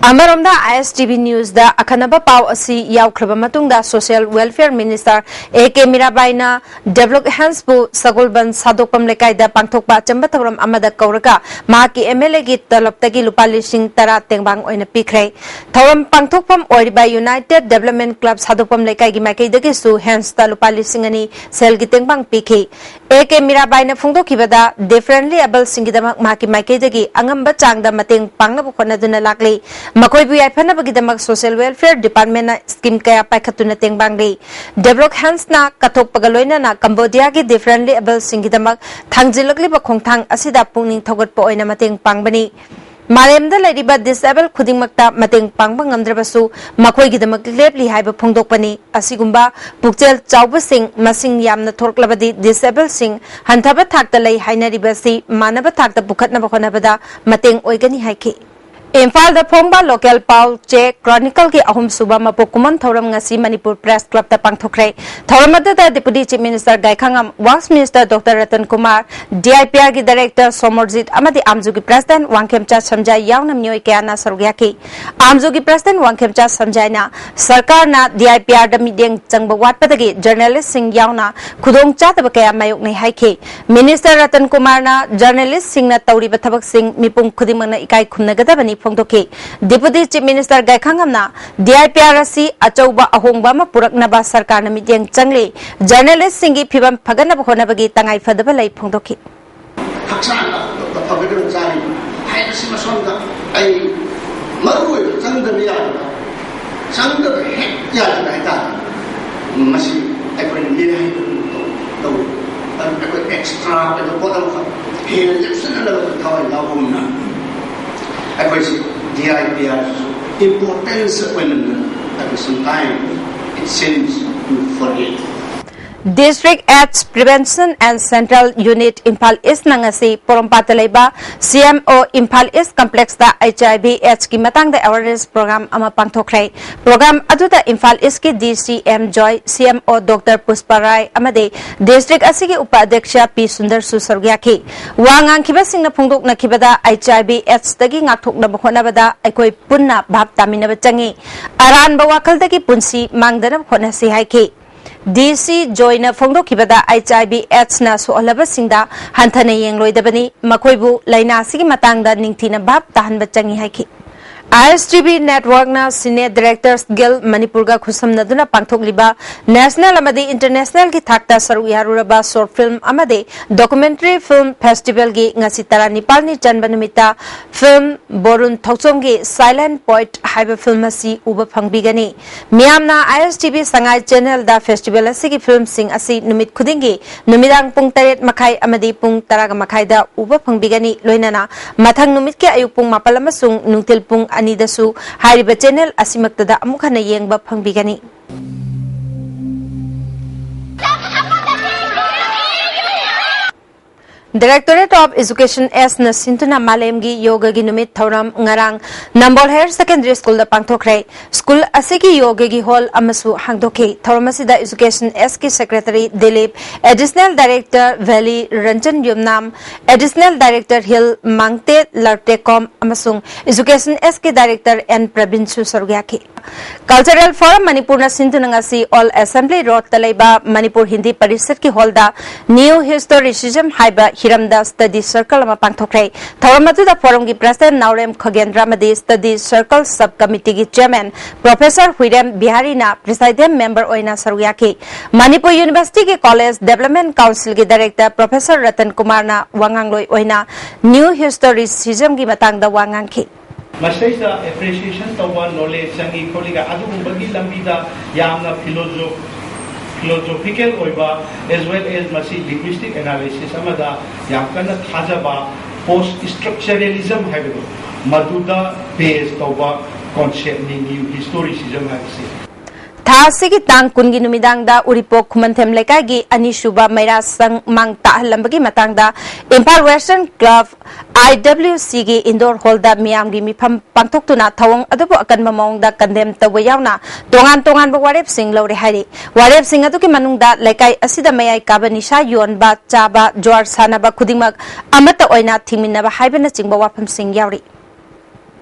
ꯑꯃꯔꯣꯝꯗ, ISTV Newsꯗ ꯑꯈꯟꯅꯕ ꯄꯥꯎ ꯑꯁꯤ ꯌꯥꯎꯈ꯭ꯔꯕ ꯃꯇꯨꯡꯗ, Social Welfare Minister A K ꯃꯤꯔꯥꯕꯥꯏꯅ ꯗꯦꯕ꯭ꯂꯣꯛ ꯍꯦꯟꯁꯄꯨ ꯁꯒꯣꯜꯕꯟ ꯁꯥꯗꯣꯛꯄꯝ ꯂꯩꯀꯥꯏꯗ ꯄꯥꯡꯊꯣꯛꯄ ꯑꯆꯝꯕ ꯊꯧꯔꯝ ꯑꯃꯗ ꯀꯧꯔꯒ ꯃꯍꯥꯛꯀꯤ MLAꯒꯤ ꯇꯂꯕꯇꯒꯤ ꯂꯨꯄꯥ ꯂꯤꯁꯤꯡ ꯇꯔꯥ ꯇꯦꯡꯕꯥꯡ ꯑꯣꯏꯅ ꯄꯤꯈ꯭ꯔꯦ꯫ ꯊꯧꯔꯝ ꯄꯥꯡꯊꯣꯛꯐꯝ ꯑꯣꯏꯔꯤꯕ United Development Club ꯁꯥꯗꯣꯛꯐꯝ ꯂꯩꯀꯥꯏꯒꯤ ꯃꯥꯏꯀꯩꯗꯒꯤꯁꯨ ꯍꯦꯟꯁꯇ ꯂꯨꯄꯥ ꯂꯤꯁꯤꯡ ꯑꯅꯤ ꯁꯦꯜꯒꯤ ꯇꯦꯡꯕꯥꯡ ꯄꯤꯈꯤ꯫ A K ꯃꯤꯔꯥꯕꯥꯏꯅ ꯐꯣꯡꯗꯣꯛꯈꯤꯕꯗ, differently abledꯁꯤꯡꯒꯤꯗꯃꯛ ꯃꯍꯥꯛꯀꯤ ꯃꯥꯏꯀꯩꯗꯒꯤ ꯑꯉꯝꯕ ꯆꯥꯡꯗ ꯃꯇꯦꯡ ꯄꯥꯡꯅꯕ ꯍꯣꯠꯅꯗꯨꯅ ꯂꯥꯛꯂꯤ꯫ ꯃꯈꯣꯏꯕꯨ ꯌꯥꯏꯐꯅꯕꯒꯤꯗꯃꯛ Social Welfare Departmentꯅ scheme ꯀꯌꯥ ꯄꯥꯏꯈꯠꯇꯨꯅ ꯇꯦꯡꯕꯥꯡꯂꯤ꯫ ꯗꯦꯕ꯭ꯂꯣꯛ ꯍꯦꯟꯁꯅ ꯀꯠꯊꯣꯛꯄꯒ ꯂꯣꯏꯅꯅ ꯀꯝꯕꯣꯗꯤꯌꯥꯒꯤ differently abledꯁꯤꯡꯒꯤꯗꯃꯛ ꯊꯥꯡꯖꯤꯜꯂꯛꯂꯤꯕ ꯈꯣꯡꯊꯥꯡ ꯑꯁꯤꯗ ꯄꯨꯛꯅꯤꯡ ꯊꯧꯒꯠꯄ ꯑꯣꯏꯅ ꯃꯇꯦꯡ ꯄꯥꯡꯕꯅꯤ꯫ ꯃꯥꯂꯦꯝꯗ ꯂꯩꯔꯤꯕ disable ꯈꯨꯗꯤꯡꯃꯛꯇ ꯃꯇꯦꯡ ꯄꯥꯡꯕ ꯉꯝꯗ꯭ꯔꯕꯁꯨ, ꯃꯈꯣꯏꯒꯤꯗꯃꯛ ꯂꯦꯞꯂꯤ ꯍꯥꯏꯕ ꯐꯣꯡꯗꯣꯛꯄꯅꯤ꯫ ꯑꯁꯤꯒꯨꯝꯕ ꯄꯨꯛꯆꯦꯜ ꯆꯥꯎꯕꯁꯤꯡ ꯃꯁꯤꯡ ꯌꯥꯝꯅ ꯊꯣꯔꯛꯂꯕꯗꯤ, disableꯁꯤꯡ ꯍꯟꯊꯕ ꯊꯥꯛꯇ ꯂꯩ ꯍꯥꯏꯅꯔꯤꯕ ꯑꯁꯤ ꯃꯥꯟꯅꯕ ꯊꯥꯛꯇ ꯄꯨꯈꯠꯅꯕ ꯍꯣꯠꯅꯕꯗ ꯃꯇꯦꯡ ꯑꯣꯏꯒꯅꯤ ꯍꯥꯏꯈꯤ꯫ ꯏꯝꯐꯥꯜꯗ ꯐꯣꯡꯕ local ꯄꯥꯎ ꯆꯦ Chronicleꯒꯤ ꯑꯍꯨꯝꯁꯨꯕ ꯃꯄꯣꯛ ꯀꯨꯝꯑꯣꯟ ꯊꯧꯔꯝ ꯉꯁꯤ ꯃꯅꯤꯄꯨꯔ Press Clubꯇ ꯄꯥꯡꯊꯣꯛꯈ꯭ꯔꯦ꯫ ꯊꯧꯔꯝ ꯑꯗꯨꯗ Deputy Chief Minister ꯒꯥꯏꯈꯥꯉꯝ, Works Minister Doctor Ratan Kumar, DIPRꯒꯤ Director Somorjit ꯑꯃꯗꯤ ꯑꯥꯝꯖꯨꯒꯤ President ꯋꯥꯡꯈꯦꯝꯆꯥ ꯁꯝꯖꯥꯏ ꯌꯥꯎꯅ ꯃꯤꯑꯣꯏ ꯀꯌꯥꯅ ꯁꯔꯨꯛ ꯌꯥꯈꯤ꯫ ꯑꯥꯝꯖꯨꯒꯤ President ꯋꯥꯡꯈꯦꯝꯆꯥ ꯁꯝꯖꯥꯏꯅ ꯁꯔꯀꯥꯔꯅ DIPRꯗ ꯃꯤꯠꯌꯦꯡ ꯆꯪꯕ ꯋꯥꯠꯄꯗꯒꯤ journalistꯁꯤꯡ ꯌꯥꯎꯅ ꯈꯨꯗꯣꯡꯆꯥꯗꯕ ꯀꯌꯥ ꯃꯥꯌꯣꯛꯅꯩ ꯍꯥꯏꯈꯤ꯫ Minister ꯔꯇꯟ ꯀꯨꯃꯥꯔꯅ journalistꯁꯤꯡꯅ ꯇꯧꯔꯤꯕ ꯊꯕꯛꯁꯤꯡ ꯃꯤꯄꯨꯝ ꯈꯨꯗꯤꯡꯃꯛꯅ ꯏꯀꯥꯏ ꯈꯨꯝꯅꯒꯗꯕꯅꯤ ꯐꯣꯡꯗꯣꯛꯈꯤ꯫ Deputy Chief Minister ꯒꯥꯏꯈꯥꯉꯝꯅ DIPR ꯑꯁꯤ ꯑꯆꯧꯕ ꯑꯍꯣꯡꯕ ꯑꯃ ꯄꯨꯔꯛꯅꯕ ꯁꯔꯀꯥꯔꯅ ꯃꯤꯠꯌꯦꯡ ꯆꯪꯂꯤ, journalistꯁꯤꯡꯒꯤ ꯐꯤꯚꯝ ꯐꯒꯠꯅꯕ ꯍꯣꯠꯅꯕꯒꯤ ꯇꯉꯥꯏ ꯐꯗꯕ ꯂꯩ ꯐꯣꯡꯗꯣꯛꯈꯤ꯫ ꯍꯛꯆꯥꯡ ꯑꯐꯕ ꯐꯒꯗꯕ ꯆꯥꯔꯤ ꯍꯥꯏꯕꯁꯤ ꯃꯁꯣꯝꯗ ꯑꯩ ꯃꯔꯨ ꯑꯣꯏꯕ ꯆꯪꯗꯕ ꯌꯥꯗꯕ, ꯆꯪꯗꯕ ꯍꯦꯛ ꯌꯥꯗꯕ ꯍꯥꯏꯇꯥꯔꯦ꯫ ꯃꯁꯤ ꯑꯩꯈꯣꯏꯅ ꯃꯤꯔꯥꯏꯕꯒꯨꯝ ꯇꯧ-, ꯇꯧꯏ꯫ ꯑꯗꯨ ꯑꯩꯈꯣꯏ extra ꯑꯣꯏꯕ ꯄꯣꯠ ꯑꯃꯈꯛ ꯍꯦꯟꯅ ꯂꯦꯞꯁꯤꯟꯅꯅꯕ ꯊꯋꯥꯏ ꯌꯥꯎꯕꯒꯨꯝꯅ ꯑꯩꯈꯣꯏꯁꯤ DIPRꯁꯨ importance ꯑꯣꯏꯃꯟꯗꯅ ꯑꯩꯈꯣꯏ sometimes it seems to forget꯫ District AIDS Prevention and Central Unit Imphal East ꯅ ꯉꯁꯤ ꯄꯣꯔꯣꯝꯄꯥꯠꯇ ꯂꯩꯕ C M O Imphal East Complex ꯇ H I V AIDS ꯀꯤ ꯃꯇꯥꯡꯗ awareness program ꯑꯃ ꯄꯥꯡꯊꯣꯛꯈ꯭ꯔꯦ꯫ Program ꯑꯗꯨꯗ ꯏꯝꯐꯥꯜ ꯏꯁꯀꯤ D C M Joy, C M O Doctor Pushpa Rai ꯑꯃꯗꯤ district ꯑꯁꯤꯒꯤ ꯎꯄ ꯑꯗ꯭ꯌꯛꯁ P ꯁꯨꯟꯗꯔꯁꯨ ꯁꯔꯨꯛ ꯌꯥꯈꯤ꯫ ꯋꯥ ꯉꯥꯡꯈꯤꯕꯁꯤꯡꯅ ꯐꯣꯡꯗꯣꯛꯅꯈꯤꯕꯗ H I V AIDS ꯗꯒꯤ ꯉꯥꯛꯊꯣꯛꯅꯕ ꯍꯣꯠꯅꯕꯗ ꯑꯩꯈꯣꯏ ꯄꯨꯟꯅ ꯚꯥꯞ ꯇꯥꯃꯤꯟꯅꯕ ꯆꯪꯏ꯫ ꯑꯔꯥꯟꯕ ꯋꯥꯈꯜꯗꯒꯤ ꯄꯨꯟꯁꯤ ꯃꯥꯡꯗꯅꯕ ꯍꯣꯠꯅꯁꯤ ꯍꯥꯏꯈꯤ꯫ D C Joy ꯅ ꯐꯣꯡꯗꯣꯛꯈꯤꯕꯗ H I V AIDS ꯅ ꯁꯣꯛꯍꯜꯂꯕꯁꯤꯡꯗ ꯍꯟꯊꯅ ꯌꯦꯡꯂꯣꯏꯗꯕꯅꯤ, ꯃꯈꯣꯏꯕꯨ ꯂꯥꯏꯅꯥ ꯑꯁꯤꯒꯤ ꯃꯇꯥꯡꯗ ꯅꯤꯡꯊꯤꯅ ꯚꯥꯞ ꯇꯥꯍꯟꯕ ꯆꯪꯏ ꯍꯥꯏꯈꯤ꯫ I S T V Network ꯅ Cine Directors Guild ꯃꯅꯤꯄꯨꯔꯒ ꯈꯨꯠꯁꯝꯅꯗꯨꯅ ꯄꯥꯡꯊꯣꯛꯂꯤꯕ national ꯑꯃꯗꯤ international ꯒꯤ ꯊꯥꯛꯇ ꯁꯔꯨꯛ ꯌꯥꯔꯨꯔꯕ short film ꯑꯃꯗꯤ documentary film festival ꯒꯤ ꯉꯁꯤ ꯇꯔꯥꯅꯤꯄꯥꯜꯅꯤ ꯆꯟꯕ ꯅꯨꯃꯤꯠꯇ film ꯕꯣꯔꯨꯟ ꯊꯧꯆꯣꯝꯒꯤ Silent Poet ꯍꯥꯏꯕ film ꯑꯁꯤ ꯎꯕ ꯐꯪꯕꯤꯒꯅꯤ꯫ ꯃꯤꯌꯥꯝꯅ I S T V Sangai channel the festival ꯑꯁꯤꯒꯤ film ꯁꯤꯡ ꯑꯁꯤ ꯅꯨꯃꯤꯠ ꯈꯨꯗꯤꯡꯒꯤ ꯅꯨꯃꯤꯗꯥꯡ ꯄꯨꯡ ꯇꯔꯦꯠ ꯃꯈꯥꯏ ꯑꯃꯗꯤ ꯄꯨꯡ ꯇꯔꯥꯒ ꯃꯈꯥꯏꯗ ꯎꯕ ꯐꯪꯕꯤꯒꯅꯤ꯫ ꯂꯣꯏꯅꯅ ꯃꯊꯪ ꯅꯨꯃꯤꯠꯀꯤ ꯑꯌꯨꯛ ꯄꯨꯡ ꯃꯥꯄꯜ ꯑꯃꯁꯨꯡ ꯅꯨꯡꯊꯤꯜ ꯄꯨꯡ ꯑꯅꯤꯗꯁꯨ ꯍꯥꯏꯔꯤꯕ channel ꯑꯁꯤꯃꯛꯇꯗ ꯑꯃꯨꯛ ꯍꯟꯅ ꯌꯦꯡꯕ ꯐꯪꯕꯤꯒꯅꯤ꯫ Directorate of Education S ꯅ ꯁꯤꯟꯗꯨꯅ ꯃꯥꯂꯦꯝꯒꯤ ꯌꯣꯒꯒꯤ ꯅꯨꯃꯤꯠ ꯊꯧꯔꯝ ꯉꯔꯥꯡ ꯅꯝꯕꯣꯜ Higher Secondary School ꯗ ꯄꯥꯡꯊꯣꯛꯈ꯭ꯔꯦ꯫ School ꯑꯁꯤꯒꯤ ꯌꯣꯒꯒꯤ hall ꯑꯃꯁꯨ ꯍꯥꯡꯗꯣꯛꯈꯤ꯫ ꯊꯧꯔꯝ ꯑꯁꯤꯗ Education S ꯀꯤ Secretary Dilip, Additional Director Valley Ranjan ꯌꯨꯝꯅꯥꯝ, Additional Director Hill ꯃꯥꯡꯇꯦꯠ ꯂꯔꯇꯦꯀꯣꯝ ꯑꯃꯁꯨꯡ Education S ꯀꯤ Director N ꯄ꯭ꯔꯕꯤꯟꯁꯨ ꯁꯔꯨꯛ ꯌꯥꯈꯤ꯫ Cultural Forum ꯃꯅꯤꯄꯨꯔꯅ ꯁꯤꯟꯗꯨꯅ ꯉꯁꯤ Old Assembly Road ꯇ ꯂꯩꯕ ꯃꯅꯤꯄꯨꯔ ꯍꯤꯟꯗꯤ ꯄꯔꯤꯁꯠꯀꯤ hall ꯗ New Historicism ꯍꯥꯏꯕ ꯍꯤꯔꯝꯗ study circle ꯑꯃ ꯄꯥꯡꯊꯣꯛꯈ꯭ꯔꯦ꯫ ꯊꯧꯔꯝ ꯑꯗꯨꯗ forum ꯒꯤ President ꯅꯥꯎꯔꯦꯝ ꯈꯣꯒꯦꯟꯗ꯭ꯔ ꯑꯃꯗꯤ study circle sub committee ꯒꯤ Chairman Professor ꯍꯨꯏꯔꯦꯝ ꯕꯤꯍꯥꯔꯤꯅ presiding member ꯑꯣꯏꯅ ꯁꯔꯨꯛ ꯌꯥꯈꯤ꯫ ꯃꯅꯤꯄꯨꯔ University ꯒꯤ College Development Council ꯒꯤ Director Professor ꯔꯇꯟ ꯀꯨꯃꯥꯔꯅ ꯋꯥꯉꯥꯡꯂꯣꯏ ꯑꯣꯏꯅ New Historicism ꯒꯤ ꯃꯇꯥꯡꯗ ꯋꯥ ꯉꯥꯡꯈꯤ꯫ ꯃꯁꯤꯗꯩꯗ appreciation ꯇꯧꯕ, knowledge ꯆꯪꯉꯤ ꯈꯣꯠꯂꯤꯒ ꯑꯗꯨꯒꯨꯝꯕꯒꯤ ꯂꯝꯕꯤꯗ ꯌꯥꯝꯅ philosoph-, philosophical ꯑꯣꯏꯕ as well as ꯃꯁꯤ linguistic analysis ꯑꯃꯗ ꯌꯥꯝ ꯀꯟꯅ ꯊꯥꯖꯕ post structuralism ꯍꯥꯏꯕꯗꯣ, ꯃꯗꯨꯗ base ꯇꯧꯕ concept ꯅꯤ new historicism ꯍꯥꯏꯕꯁꯤ꯫ ꯊꯥ ꯑꯁꯤꯒꯤ ꯇꯥꯡ ꯀꯨꯟꯒꯤ ꯅꯨꯃꯤꯗꯥꯡꯗ ꯎꯔꯤꯄꯣꯛ ꯈꯨꯃꯟꯊꯦꯝ ꯂꯩꯀꯥꯏꯒꯤ ꯑꯅꯤꯁꯨꯕ ꯃꯩꯔꯥ ꯁꯪ ꯃꯥꯡ ꯇꯥꯛꯍꯜꯂꯝꯕꯒꯤ ꯃꯇꯥꯡꯗ ꯏꯝꯐꯥꯜ ꯋꯦꯁꯇꯔꯟ ꯀ꯭ꯂꯕ, IWC ꯒꯤ ꯏꯟꯗꯣꯔ ꯍꯣꯜꯗ ꯃꯤꯌꯥꯝꯒꯤ ꯃꯤꯐꯝ ꯄꯥꯡꯊꯣꯛꯇꯨꯅ ꯊꯧꯑꯣꯡ ꯑꯗꯨꯕꯨ ꯑꯀꯟꯕ ꯃꯑꯣꯡꯗ ꯀꯟꯗꯦꯝ ꯇꯧꯕ ꯌꯥꯎꯅ ꯇꯣꯉꯥꯟ ꯇꯣꯉꯥꯟꯕ ꯋꯥꯔꯦꯞꯁꯤꯡ ꯂꯧꯔꯦ ꯍꯥꯏꯔꯤ꯫ ꯋꯥꯔꯦꯞꯁꯤꯡ ꯑꯗꯨꯒꯤ ꯃꯅꯨꯡꯗ ꯂꯩꯀꯥꯏ ꯑꯁꯤꯗ ꯃꯌꯥꯏ ꯀꯥꯕ ꯅꯤꯁꯥ ꯌꯣꯟꯕ, ꯆꯥꯕ, ꯖꯨꯋꯥꯔ ꯁꯥꯟꯅꯕ ꯈꯨꯗꯤꯡꯃꯛ ꯑꯃꯠꯇ ꯑꯣꯏꯅ ꯊꯤꯡꯃꯤꯟꯅꯕ ꯍꯥꯏꯕꯅꯆꯤꯡꯕ ꯋꯥꯐꯝꯁꯤꯡ ꯌꯥꯎꯔꯤ꯫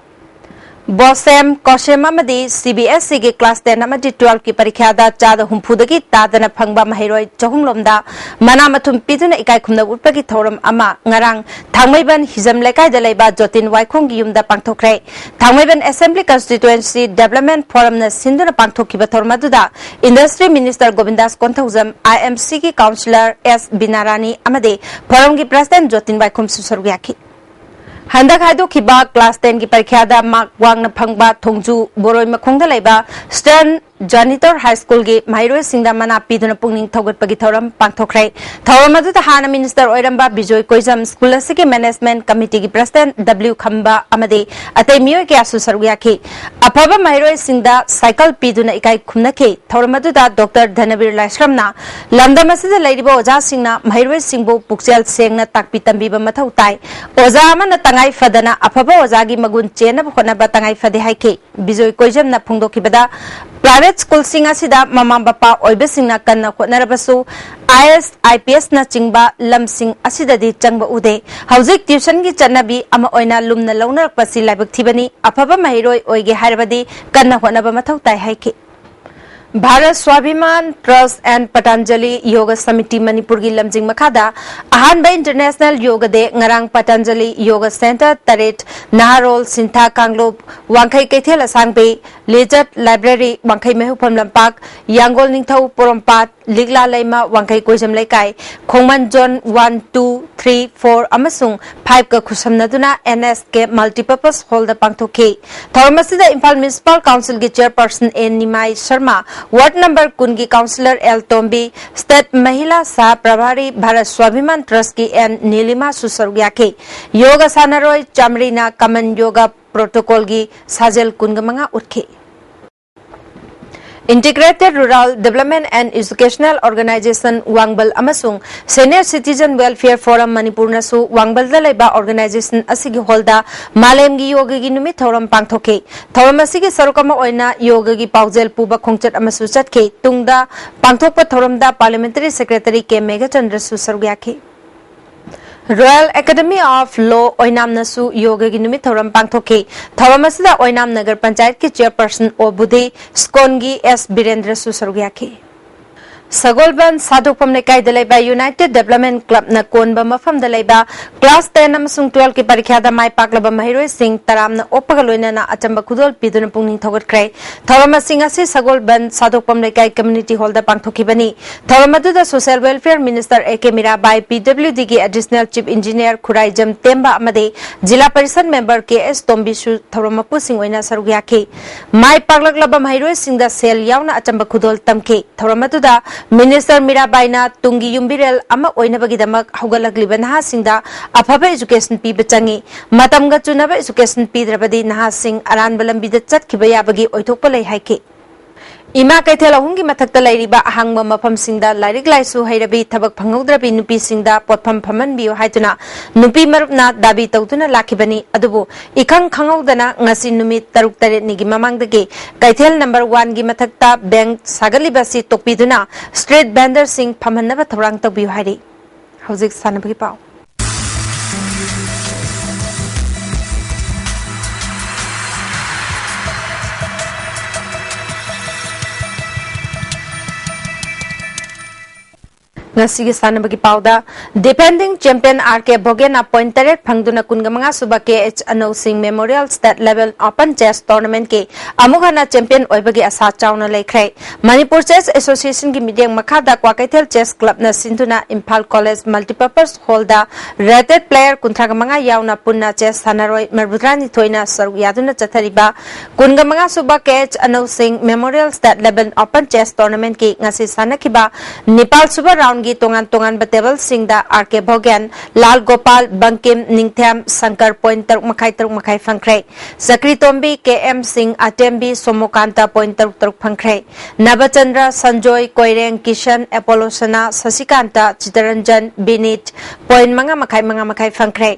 ꯕꯣꯁꯦꯝ, ꯀꯣꯁꯦꯝ ꯑꯃꯗꯤ CBSE ꯒꯤ class ten ꯑꯃꯗꯤ twelve ꯀꯤ ꯄꯔꯤꯈ꯭ꯌꯥꯗ ꯆꯥꯗ ꯍꯨꯝꯐꯨꯗꯒꯤ ꯇꯥꯗꯅ ꯐꯪꯕ ꯃꯍꯩꯔꯣꯏ ꯆꯍꯨꯝ ꯂꯣꯝꯗ ꯃꯅꯥ ꯃꯊꯨꯝ ꯄꯤꯗꯨꯅ ꯏꯀꯥꯏ ꯈꯨꯝꯅꯕ ꯎꯠꯄꯒꯤ ꯊꯧꯔꯝ ꯑꯃ ꯉꯔꯥꯡ ꯊꯥꯡꯃꯩꯕꯟ ꯍꯤꯖꯝ ꯂꯩꯀꯥꯏꯗ ꯂꯩꯕ ꯖꯣꯇꯤꯟ ꯋꯥꯏꯈꯣꯡꯒꯤ ꯌꯨꯝꯗ ꯄꯥꯡꯊꯣꯛꯈ꯭ꯔꯦ꯫ ꯊꯥꯡꯃꯩꯕꯟ Assembly Constituency Development Forum ꯅ ꯁꯤꯟꯗꯨꯅ ꯄꯥꯡꯊꯣꯛꯈꯤꯕ ꯊꯧꯔꯝ ꯑꯗꯨꯗ Industry Minister ꯒꯣꯕꯤꯟꯗꯥꯁ ꯀꯣꯟꯊꯧꯖꯝ, IMC ꯒꯤ Councillor S ꯕꯤꯅꯥꯔꯥꯅꯤ ꯑꯃꯗꯤ Forum ꯒꯤ President ꯖꯣꯇꯤꯟ ꯋꯥꯏꯈꯣꯝꯁꯨ ꯁꯔꯨꯛ ꯌꯥꯈꯤ꯫ ꯍꯟꯗꯛ ꯍꯥꯏꯗꯣꯛꯈꯤꯕ class ten ꯒꯤ ꯄꯔꯤꯈ꯭ꯌꯥꯗ mark ꯋꯥꯡꯅ ꯐꯪꯕ ꯊꯣꯡꯖꯨ ꯕꯣꯔꯣꯏ ꯃꯈꯣꯡꯗ ꯂꯩꯕ Stern Janitor High School ꯒꯤ ꯃꯍꯩꯔꯣꯏꯁꯤꯡꯗ ꯃꯅꯥ ꯄꯤꯗꯨꯅ ꯄꯨꯛꯅꯤꯡ ꯊꯧꯒꯠꯄꯒꯤ ꯊꯧꯔꯝ ꯄꯥꯡꯊꯣꯛꯈ꯭ꯔꯦ꯫ ꯊꯧꯔꯝ ꯑꯗꯨꯗ ꯍꯥꯟꯅ minister ꯑꯣꯏꯔꯝꯕ ꯕꯤꯖꯣꯏ ꯀꯣꯏꯖꯝ, school ꯑꯁꯤꯒꯤ management committee ꯒꯤ president W ꯈꯝꯕ ꯑꯃꯗꯤ ꯑꯇꯩ ꯃꯤꯑꯣꯏ ꯀꯌꯥꯁꯨ ꯁꯔꯨꯛ ꯌꯥꯈꯤ꯫ ꯑꯐꯕ ꯃꯍꯩꯔꯣꯏꯁꯤꯡꯗ cycle ꯄꯤꯗꯨꯅ ꯏꯀꯥꯏ ꯈꯨꯝꯅꯈꯤ꯫ ꯊꯧꯔꯝ ꯑꯗꯨꯗ Doctor ꯙꯅꯕꯤꯔ ꯂꯥꯏꯁ꯭ꯔꯝꯅ ꯂꯝꯗꯝ ꯑꯁꯤꯗ ꯂꯩꯔꯤꯕ ꯑꯣꯖꯥꯁꯤꯡꯅ ꯃꯍꯩꯔꯣꯏꯁꯤꯡꯕꯨ ꯄꯨꯛꯆꯦꯜ ꯁꯦꯡꯅ ꯇꯥꯛꯄꯤ ꯇꯝꯕꯤꯕ ꯃꯊꯧ ꯇꯥꯏ꯫ ꯑꯣꯖꯥ ꯑꯃꯅ ꯇꯉꯥꯏ ꯐꯗꯅ ꯑꯐꯕ ꯑꯣꯖꯥꯒꯤ ꯃꯒꯨꯟ ꯆꯦꯟꯅꯕ ꯍꯣꯠꯅꯕ ꯇꯉꯥꯏ ꯐꯗꯦ ꯍꯥꯏꯈꯤ꯫ ꯕꯤꯖꯣꯏ ꯀꯣꯏꯖꯝꯅ ꯐꯣꯡꯗꯣꯛꯈꯤꯕꯗ, private school ꯁꯤꯡ ꯑꯁꯤꯗ ꯃꯃꯥ ꯃꯄꯥ ꯑꯣꯏꯕꯁꯤꯡꯅ ꯀꯟꯅ ꯍꯣꯠꯅꯔꯕꯁꯨ, IAS, IPS ꯅꯆꯤꯡꯕ ꯂꯝꯁꯤꯡ ꯑꯁꯤꯗꯗꯤ ꯆꯪꯕ ꯎꯗꯦ꯫ ꯍꯧꯖꯤꯛ tuition ꯒꯤ ꯆꯠꯅꯕꯤ ꯑꯃ ꯑꯣꯏꯅ ꯂꯨꯝꯅ ꯂꯧꯅꯔꯛꯄꯁꯤ ꯂꯥꯏꯕꯛ ꯊꯤꯕꯅꯤ꯫ ꯑꯐꯕ ꯃꯍꯩꯔꯣꯏ ꯑꯣꯏꯒꯦ ꯍꯥꯏꯔꯕꯗꯤ ꯀꯟꯅ ꯍꯣꯠꯅꯕ ꯃꯊꯧ ꯇꯥꯏ ꯍꯥꯏꯈꯤ꯫ Bharat Swabhiman Trust and Patanjali Yoga Samiti ꯃꯅꯤꯄꯨꯔꯒꯤ ꯂꯝꯖꯤꯡ ꯃꯈꯥꯗ ꯑꯍꯥꯟꯕ International Yoga Day ꯉꯔꯥꯡ Patanjali Yoga Center ꯇꯔꯦꯠ, ꯅꯍꯥꯔꯣꯜ, ꯁꯤꯟꯊꯥ ꯀꯥꯡꯂꯨꯞ, ꯋꯥꯡꯈꯩ ꯀꯩꯊꯦꯜ ꯑꯁꯥꯡꯕꯤ, ꯂꯤꯆꯠ library, ꯋꯥꯡꯈꯩ ꯃꯩꯍꯧꯐꯝ ꯂꯝꯄꯥꯛ, ꯌꯥꯡꯒꯣꯜ ꯅꯤꯡꯊꯧ ꯄꯣꯔꯣꯝꯄꯥꯠ, ꯂꯤꯛꯂꯥ ꯂꯩꯃ, ꯋꯥꯡꯈꯩ ꯀꯣꯏꯖꯝ ꯂꯩꯀꯥꯏ, ꯈꯣꯡꯃꯟ zone one, two, three, four ꯑꯃꯁꯨꯡ five ꯀ ꯈꯨꯠꯁꯝꯅꯗꯨꯅ NSK Multipurpose Hall ꯗ ꯄꯥꯡꯊꯣꯛꯈꯤ꯫ ꯊꯧꯔꯝ ꯑꯁꯤꯗ ꯏꯝꯐꯥꯜ Municipal Council ꯒꯤ Chairperson N Nimai Sharma, Ward number ꯀꯨꯟ ꯒꯤ Councillor ꯑꯦꯜ ꯇꯣꯝꯕꯤ, State ꯃꯍꯤꯂꯥ ꯁꯍ ꯄ꯭ꯔꯚꯥꯔꯤ ꯚꯥꯔꯠ ꯁ꯭ꯋꯥꯚꯤꯃꯥꯟ Trust ꯀꯤ ꯑꯦꯟ ꯅꯤꯂꯤꯃꯥꯁꯨ ꯁꯔꯨꯛ ꯌꯥꯈꯤ꯫ ꯌꯣꯒ ꯁꯥꯟꯅꯔꯣꯏ ꯆꯥꯃꯔꯤꯅ Common Yoga Protocol ꯒꯤ ꯁꯥꯖꯦꯜ ꯀꯨꯟꯒ ꯃꯉꯥ ꯎꯠꯈꯤ꯫ Integrated Rural Development and Educational Organization ꯋꯥꯡꯕꯜ ꯑꯃꯁꯨꯡ Senior Citizen Welfare Forum ꯃꯅꯤꯄꯨꯔꯅꯁꯨ ꯋꯥꯡꯕꯜꯗ ꯂꯩꯕ organization ꯑꯁꯤꯒꯤ ꯍꯣꯜꯗ ꯃꯥꯂꯦꯝꯒꯤ ꯌꯣꯒꯒꯤ ꯅꯨꯃꯤꯠ ꯊꯧꯔꯝ ꯄꯥꯡꯊꯣꯛꯈꯤ꯫ ꯊꯧꯔꯝ ꯑꯁꯤꯒꯤ ꯁꯔꯨꯛ ꯑꯃ ꯑꯣꯏꯅ ꯌꯣꯒꯒꯤ ꯄꯥꯎꯖꯦꯜ ꯄꯨꯕ ꯈꯣꯡꯆꯠ ꯑꯃꯁꯨ ꯆꯠꯈꯤ꯫ ꯇꯨꯡꯗ ꯄꯥꯡꯊꯣꯛꯄ ꯊꯧꯔꯝꯗ Parliamentary Secretary ꯀꯦ ꯃꯦꯘꯆꯟꯗ꯭ꯔꯁꯨ ꯁꯔꯨꯛ ꯌꯥꯈꯤ꯫ Royal Academy of Law ꯑꯣꯏꯅꯥꯝꯅꯁꯨ ꯌꯣꯒꯒꯤ ꯅꯨꯃꯤꯠ ꯊꯧꯔꯝ ꯄꯥꯡꯊꯣꯛꯈꯤ꯫ ꯊꯧꯔꯝ ꯑꯁꯤꯗ ꯑꯣꯏꯅꯥꯝ ꯅꯒꯔ ꯄꯟꯆꯥꯌꯠꯀꯤ chairperson ꯑꯣ ꯕꯨꯙꯤ, ꯁ꯭ꯀꯣꯟꯒꯤ ꯑꯦꯁ ꯕꯤꯔꯦꯟꯗ꯭ꯔꯁꯨ ꯁꯔꯨꯛ ꯌꯥꯈꯤ꯫ ꯁꯒꯣꯜꯕꯟ ꯁꯥꯗꯣꯛꯐꯝ ꯂꯩꯀꯥꯏꯗ ꯂꯩꯕ United Development Clubꯅ ꯀꯣꯟꯕ ꯃꯐꯝꯗ ꯂꯩꯕ class ten ꯑꯃꯁꯨꯡ twelveꯀꯤ ꯄꯔꯤꯈ꯭ꯌꯥꯗ ꯃꯥꯏ ꯄꯥꯛꯂꯕ ꯃꯍꯩꯔꯣꯏꯁꯤꯡ ꯇꯔꯥꯝꯅ ꯑꯣꯛꯄꯒ ꯂꯣꯏꯅꯅ ꯑꯆꯝꯕ ꯈꯨꯗꯣꯜ ꯄꯤꯗꯨꯅ ꯄꯨꯛꯅꯤꯡ ꯊꯧꯒꯠꯈ꯭ꯔꯦ꯫ ꯊꯧꯔꯝ ꯑꯁꯤ ꯉꯁꯤ ꯁꯒꯣꯜꯕꯟ ꯁꯥꯗꯣꯛꯐꯝ ꯂꯩꯀꯥꯏ community hallꯗ ꯄꯥꯡꯊꯣꯛꯈꯤꯕꯅꯤ꯫ ꯊꯧꯔꯝ ꯑꯗꯨꯗ Social Welfare Minister A K Mirabai, PWDꯒꯤ Additional Chief Engineer Khuraijam ꯇꯦꯝꯕ ꯑꯃꯗꯤ ꯖꯤꯂꯥ ꯄꯔꯤꯁꯗ member ꯀꯦ ꯑꯦꯁ ꯇꯣꯝꯕꯤꯁꯨ ꯊꯧꯔꯝ ꯃꯄꯨꯁꯤꯡ ꯑꯣꯏꯅ ꯁꯔꯨꯛ ꯌꯥꯈꯤ꯫ ꯃꯥꯏ ꯄꯥꯛꯂꯛꯂꯕ ꯃꯍꯩꯔꯣꯏꯁꯤꯡꯗ ꯁꯦꯜ ꯌꯥꯎꯅ ꯑꯆꯝꯕ ꯈꯨꯗꯣꯜ ꯇꯝꯈꯤ꯫ ꯊꯧꯔꯝ ꯑꯗꯨꯗ Minister ꯃꯤꯔꯥꯕꯥꯏꯅ ꯇꯨꯡꯒꯤ ꯌꯨꯝꯕꯤꯔꯦꯜ ꯑꯃ ꯑꯣꯏꯅꯕꯒꯤꯗꯃꯛ ꯍꯧꯒꯠꯂꯛꯂꯤꯕ ꯅꯍꯥꯁꯤꯡꯗ ꯑꯐꯕ education ꯄꯤꯕ ꯆꯪꯏ꯫ ꯃꯇꯝꯒ ꯆꯨꯅꯕ education ꯄꯤꯗ꯭ꯔꯕꯗꯤ ꯅꯍꯥꯁꯤꯡ ꯑꯔꯥꯟꯕ ꯂꯝꯕꯤꯗ ꯆꯠꯈꯤꯕ ꯌꯥꯕꯒꯤ ꯑꯣꯏꯊꯣꯛꯄ ꯂꯩ ꯍꯥꯏꯈꯤ꯫ ꯏꯃꯥ ꯀꯩꯊꯦꯜ ꯑꯍꯨꯝꯒꯤ ꯃꯊꯛꯇ ꯂꯩꯔꯤꯕ ꯑꯍꯥꯡꯕ ꯃꯐꯝꯁꯤꯡꯗ ꯂꯥꯏꯔꯤꯛ ꯂꯥꯏꯁꯨ ꯍꯩꯔꯕꯤ, ꯊꯕꯛ ꯐꯪꯍꯧꯗ꯭ꯔꯕꯤ ꯅꯨꯄꯤꯁꯤꯡꯗ ꯄꯣꯠꯐꯝ ꯐꯝꯍꯟꯕꯤꯌꯨ ꯍꯥꯏꯗꯨꯅ ꯅꯨꯄꯤ ꯃꯔꯨꯞꯅ ꯗꯥꯕꯤ ꯇꯧꯗꯨꯅ ꯂꯥꯛꯈꯤꯕꯅꯤ꯫ ꯑꯗꯨꯕꯨ ꯏꯈꯪ ꯈꯪꯍꯧꯗꯅ ꯉꯁꯤ ꯅꯨꯃꯤꯠ ꯇꯔꯨꯛ ꯇꯔꯦꯠꯅꯤꯒꯤ ꯃꯃꯥꯡꯗꯒꯤ ꯀꯩꯊꯦꯜ number oneꯒꯤ ꯃꯊꯛꯇ bench ꯁꯥꯒꯠꯂꯤꯕ ꯑꯁꯤ ꯇꯣꯛꯄꯤꯗꯨꯅ street vendorꯁꯤꯡ ꯐꯝꯍꯟꯅꯕ ꯊꯧꯔꯥꯡ ꯇꯧꯕꯤꯌꯨ ꯍꯥꯏꯔꯤ꯫ ꯍꯧꯖꯤꯛ ꯁꯥꯟꯅꯕꯒꯤ ꯄꯥꯎ꯫ ꯉꯁꯤꯒꯤ ꯁꯥꯟꯅꯕꯒꯤ ꯄꯥꯎꯗ, defending champion ꯑꯥꯔ ꯀꯦ ꯚꯣꯒꯦꯅ point ꯇꯔꯦꯠ ꯐꯪꯗꯨꯅ ꯀꯨꯟꯒ ꯃꯉꯥ ꯁꯨꯕ ꯀꯦ ꯑꯩꯆ ꯑꯅꯧ ꯁꯤꯡ Memorial State Level Open Chess Tournamentꯀꯤ ꯑꯃꯨꯛ ꯍꯟꯅ champion ꯑꯣꯏꯕꯒꯤ ꯑꯁꯥ ꯆꯥꯎꯅ ꯂꯩꯈ꯭ꯔꯦ꯫ ꯃꯅꯤꯄꯨꯔ Chess Associationꯒꯤ ꯃꯤꯠꯌꯦꯡ ꯃꯈꯥꯗ ꯀ꯭ꯋꯥꯀꯩꯊꯦꯜ Chess Clubꯅ ꯁꯤꯟꯗꯨꯅ Imphal College Multipurpose Hallꯗ rated player ꯀꯨꯟꯊ꯭ꯔꯥ ꯃꯉꯥ ꯌꯥꯎꯅ ꯄꯨꯟꯅ chess ꯁꯥꯟꯅꯔꯣꯏ ꯃꯔꯤꯐꯨꯇꯔꯥꯅꯤꯊꯣꯏꯅ ꯁꯔꯨꯛ ꯌꯥꯗꯨꯅ ꯆꯠꯊꯔꯤꯕ ꯀꯨꯟꯒ ꯃꯉꯥ ꯁꯨꯕ ꯀꯦ ꯑꯩꯆ ꯑꯅꯧ ꯁꯤꯡ Memorial State Level Open Chess Tournamentꯀꯤ ꯉꯁꯤ ꯁꯥꯟꯅꯈꯤꯕ ꯅꯤꯄꯥꯜ ꯁꯨꯕ roundꯒꯤ ꯒꯤ ꯇꯣꯉꯥꯟ ꯇꯣꯉꯥꯟꯕ ꯇꯦꯕꯜꯁꯤꯡꯗ ꯑꯥꯔ ꯀꯦ ꯚꯣꯒꯦꯟ, ꯂꯥꯜ ꯒꯣꯄꯥꯜ, ꯕꯪꯀꯤꯝ, ꯅꯤꯡꯊꯦꯝ, ꯁꯪꯀꯔ ꯄꯣꯏꯟ ꯇꯔꯨꯛ ꯃꯈꯥꯏ, ꯇꯔꯨꯛ ꯃꯈꯥꯏ ꯐꯪꯈ꯭ꯔꯦ꯫ ꯆꯀ꯭ꯔꯤꯇꯣꯝꯕꯤ, ꯀꯦ ꯑꯦꯝ ꯁꯤꯡ, ꯑꯇꯦꯝꯕꯤ, ꯁꯣꯃꯣꯀꯥꯟꯇ ꯄꯣꯏꯟ ꯇꯔꯨꯛ ꯇꯔꯨꯛ ꯐꯪꯈ꯭ꯔꯦ꯫ ꯅꯕꯆꯟꯗ꯭ꯔ, ꯁꯟꯖꯣꯏ, ꯀꯣꯏꯔꯦꯡ, ꯀꯤꯁꯟ, ꯑꯦꯄꯣꯂꯣ ꯁꯅꯥ, ꯁꯁꯤꯀꯥꯟꯇ, ꯆꯤꯇꯔꯟꯖꯟ, ꯕꯤꯅꯤꯠ ꯄꯣꯏꯟ ꯃꯉꯥ ꯃꯈꯥꯏ, ꯃꯉꯥ ꯃꯈꯥꯏ ꯐꯪꯈ꯭ꯔꯦ꯫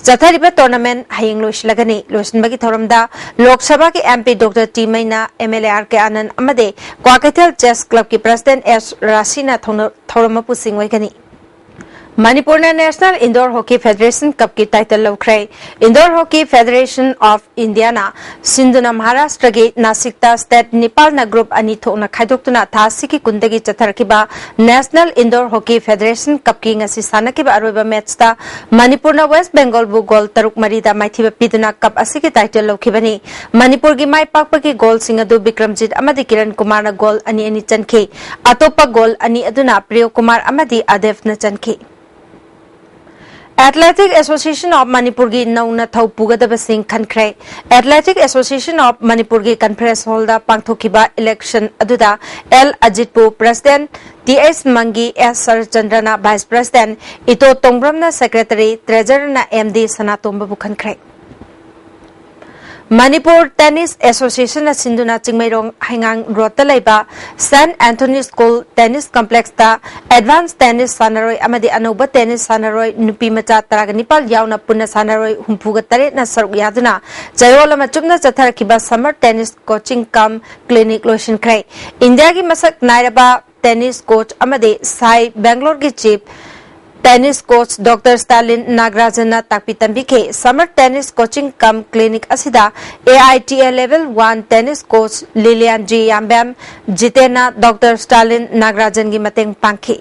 ꯆꯠꯊꯔꯤꯕ ꯇꯣꯔꯅꯥꯃꯦꯟ ꯍꯌꯦꯡ ꯂꯣꯏꯁꯤꯜꯂꯒꯅꯤ꯫ ꯂꯣꯏꯁꯤꯟꯕꯒꯤ ꯊꯧꯔꯝꯗ ꯂꯣꯛ ꯁꯚꯥꯒꯤ ꯑꯦꯝ ꯄꯤ ꯗꯣꯛꯇꯔ ꯇꯤ ꯃꯩꯅꯥ, M L A R K Anand ꯑꯃꯗꯤ ꯀ꯭ꯋꯥꯀꯩꯊꯦꯜ ꯆꯦꯁ ꯀ꯭ꯂꯕꯀꯤ ꯄ꯭ꯔꯁꯤꯗꯦꯟꯠ ꯑꯦꯁ ꯔꯥꯁꯤꯅ ꯊꯧꯅ-, ꯊꯧꯔꯝ ꯃꯄꯨꯁꯤꯡ ꯑꯣꯏꯒꯅꯤ꯫ ꯃꯅꯤꯄꯨꯔꯅ National Indoor Hockey Federation Cupꯀꯤ title ꯂꯧꯈ꯭ꯔꯦ꯫ Indoor Hockey Federation of Indiaꯅ ꯁꯤꯟꯗꯨꯅ ꯃꯍꯥꯔꯥꯁꯇ꯭ꯔꯒꯤ ꯅꯥꯁꯤꯛꯇ state ꯅꯤꯄꯥꯜꯅ group ꯑꯅꯤ ꯊꯣꯛꯅ ꯈꯥꯏꯗꯣꯛꯇꯨꯅ ꯊꯥ ꯑꯁꯤꯒꯤ ꯀꯨꯟꯗꯒꯤ ꯆꯠꯊꯔꯛꯈꯤꯕ National Indoor Hockey Federation Cupꯀꯤ ꯉꯁꯤ ꯁꯥꯟꯅꯈꯤꯕ ꯑꯔꯣꯏꯕ matchꯇ ꯃꯅꯤꯄꯨꯔꯅ West Bengalꯕꯨ goal ꯇꯔꯨꯛ ꯃꯔꯤꯗ ꯃꯥꯏꯊꯤꯕ ꯄꯤꯗꯨꯅ cup ꯑꯁꯤꯒꯤ title ꯂꯧꯈꯤꯕꯅꯤ꯫ ꯃꯅꯤꯄꯨꯔꯒꯤ ꯃꯥꯏ ꯄꯥꯛꯄꯒꯤ goalꯁꯤꯡ ꯑꯗꯨ ꯕꯤꯀ꯭ꯔꯝꯖꯤꯠ ꯑꯃꯗꯤ ꯀꯤꯔꯟ ꯀꯨꯃꯥꯔꯅ goal ꯑꯅꯤ ꯑꯅꯤ ꯆꯟꯈꯤ꯫ ꯑꯇꯣꯞꯄ goal ꯑꯅꯤ ꯑꯗꯨꯅ ꯄ꯭ꯔꯤꯌꯣ ꯀꯨꯃꯥꯔ ꯑꯃꯗꯤ ꯑꯗꯦꯞꯅ ꯆꯟꯈꯤ꯫ Athletic Association of ꯃꯅꯤꯄꯨꯔꯒꯤ ꯅꯧꯅ ꯊꯧ ꯄꯨꯒꯗꯕꯁꯤꯡ ꯈꯟꯈ꯭ꯔꯦ꯫ Athletic Association of ꯃꯅꯤꯄꯨꯔꯒꯤ conference hallꯗ ꯄꯥꯡꯊꯣꯛꯈꯤꯕ election ꯑꯗꯨꯗ ꯑꯦꯜ ꯑꯖꯤꯠꯄꯨ president, ꯇꯤ ꯑꯦꯁ ꯃꯪꯒꯤ, ꯑꯦꯁ ꯁꯔꯠꯆꯟꯗ꯭ꯔꯅ vice president, ꯏꯇꯣ ꯇꯣꯡꯕ꯭ꯔꯝꯅ secretary, treasurerꯅ ꯑꯦꯝ ꯗꯤ ꯁꯅꯥꯇꯣꯝꯕꯕꯨ ꯈꯟꯈ꯭ꯔꯦ꯫ ꯃꯅꯤꯄꯨꯔ Tennis Associationꯅ ꯁꯤꯟꯗꯨꯅ ꯆꯤꯡꯃꯩꯔꯣꯡ ꯍꯩꯉꯥꯡ roadꯇ ꯂꯩꯕ Saint Anthony School Tennis Complexꯇ advance tennis ꯁꯥꯟꯅꯔꯣꯏ ꯑꯃꯗꯤ ꯑꯅꯧꯕ tennis ꯁꯥꯟꯅꯔꯣꯏ ꯅꯨꯄꯤ ꯃꯆꯥ ꯇꯔꯥꯒ ꯅꯤꯄꯥꯜ ꯌꯥꯎꯅ ꯄꯨꯟꯅ ꯁꯥꯟꯅꯔꯣꯏ ꯍꯨꯝꯐꯨꯒ ꯇꯔꯦꯠꯅ ꯁꯔꯨꯛ ꯌꯥꯗꯨꯅ ꯆꯌꯣꯜ ꯑꯃ ꯆꯨꯞꯅ ꯆꯠꯊꯔꯛꯈꯤꯕ summer tennis coaching cum clinic ꯂꯣꯏꯁꯤꯟꯈ꯭ꯔꯦ꯫ ꯏꯟꯗꯤꯌꯥꯒꯤ ꯃꯁꯛ ꯅꯥꯏꯔꯕ tennis coach ꯑꯃꯗꯤ ꯁꯥꯏ ꯕꯦꯡꯒ꯭ꯂꯣꯔꯒꯤ chief tennis coach doctor Stalin ꯅꯥꯒꯔꯥꯖꯟꯅ ꯇꯥꯛꯄꯤ ꯇꯝꯕꯤꯈꯤ꯫ Summer tennis coaching cum clinic ꯑꯁꯤꯗ A I T A level one tennis coach Lilian G Yambem, ꯖꯤꯇꯦꯟꯅ ꯗꯣꯛꯇꯔ ꯁ꯭ꯇꯥꯂꯤꯟ ꯅꯥꯒꯔꯥꯖꯟꯒꯤ ꯃꯇꯦꯡ ꯄꯥꯡꯈꯤ꯫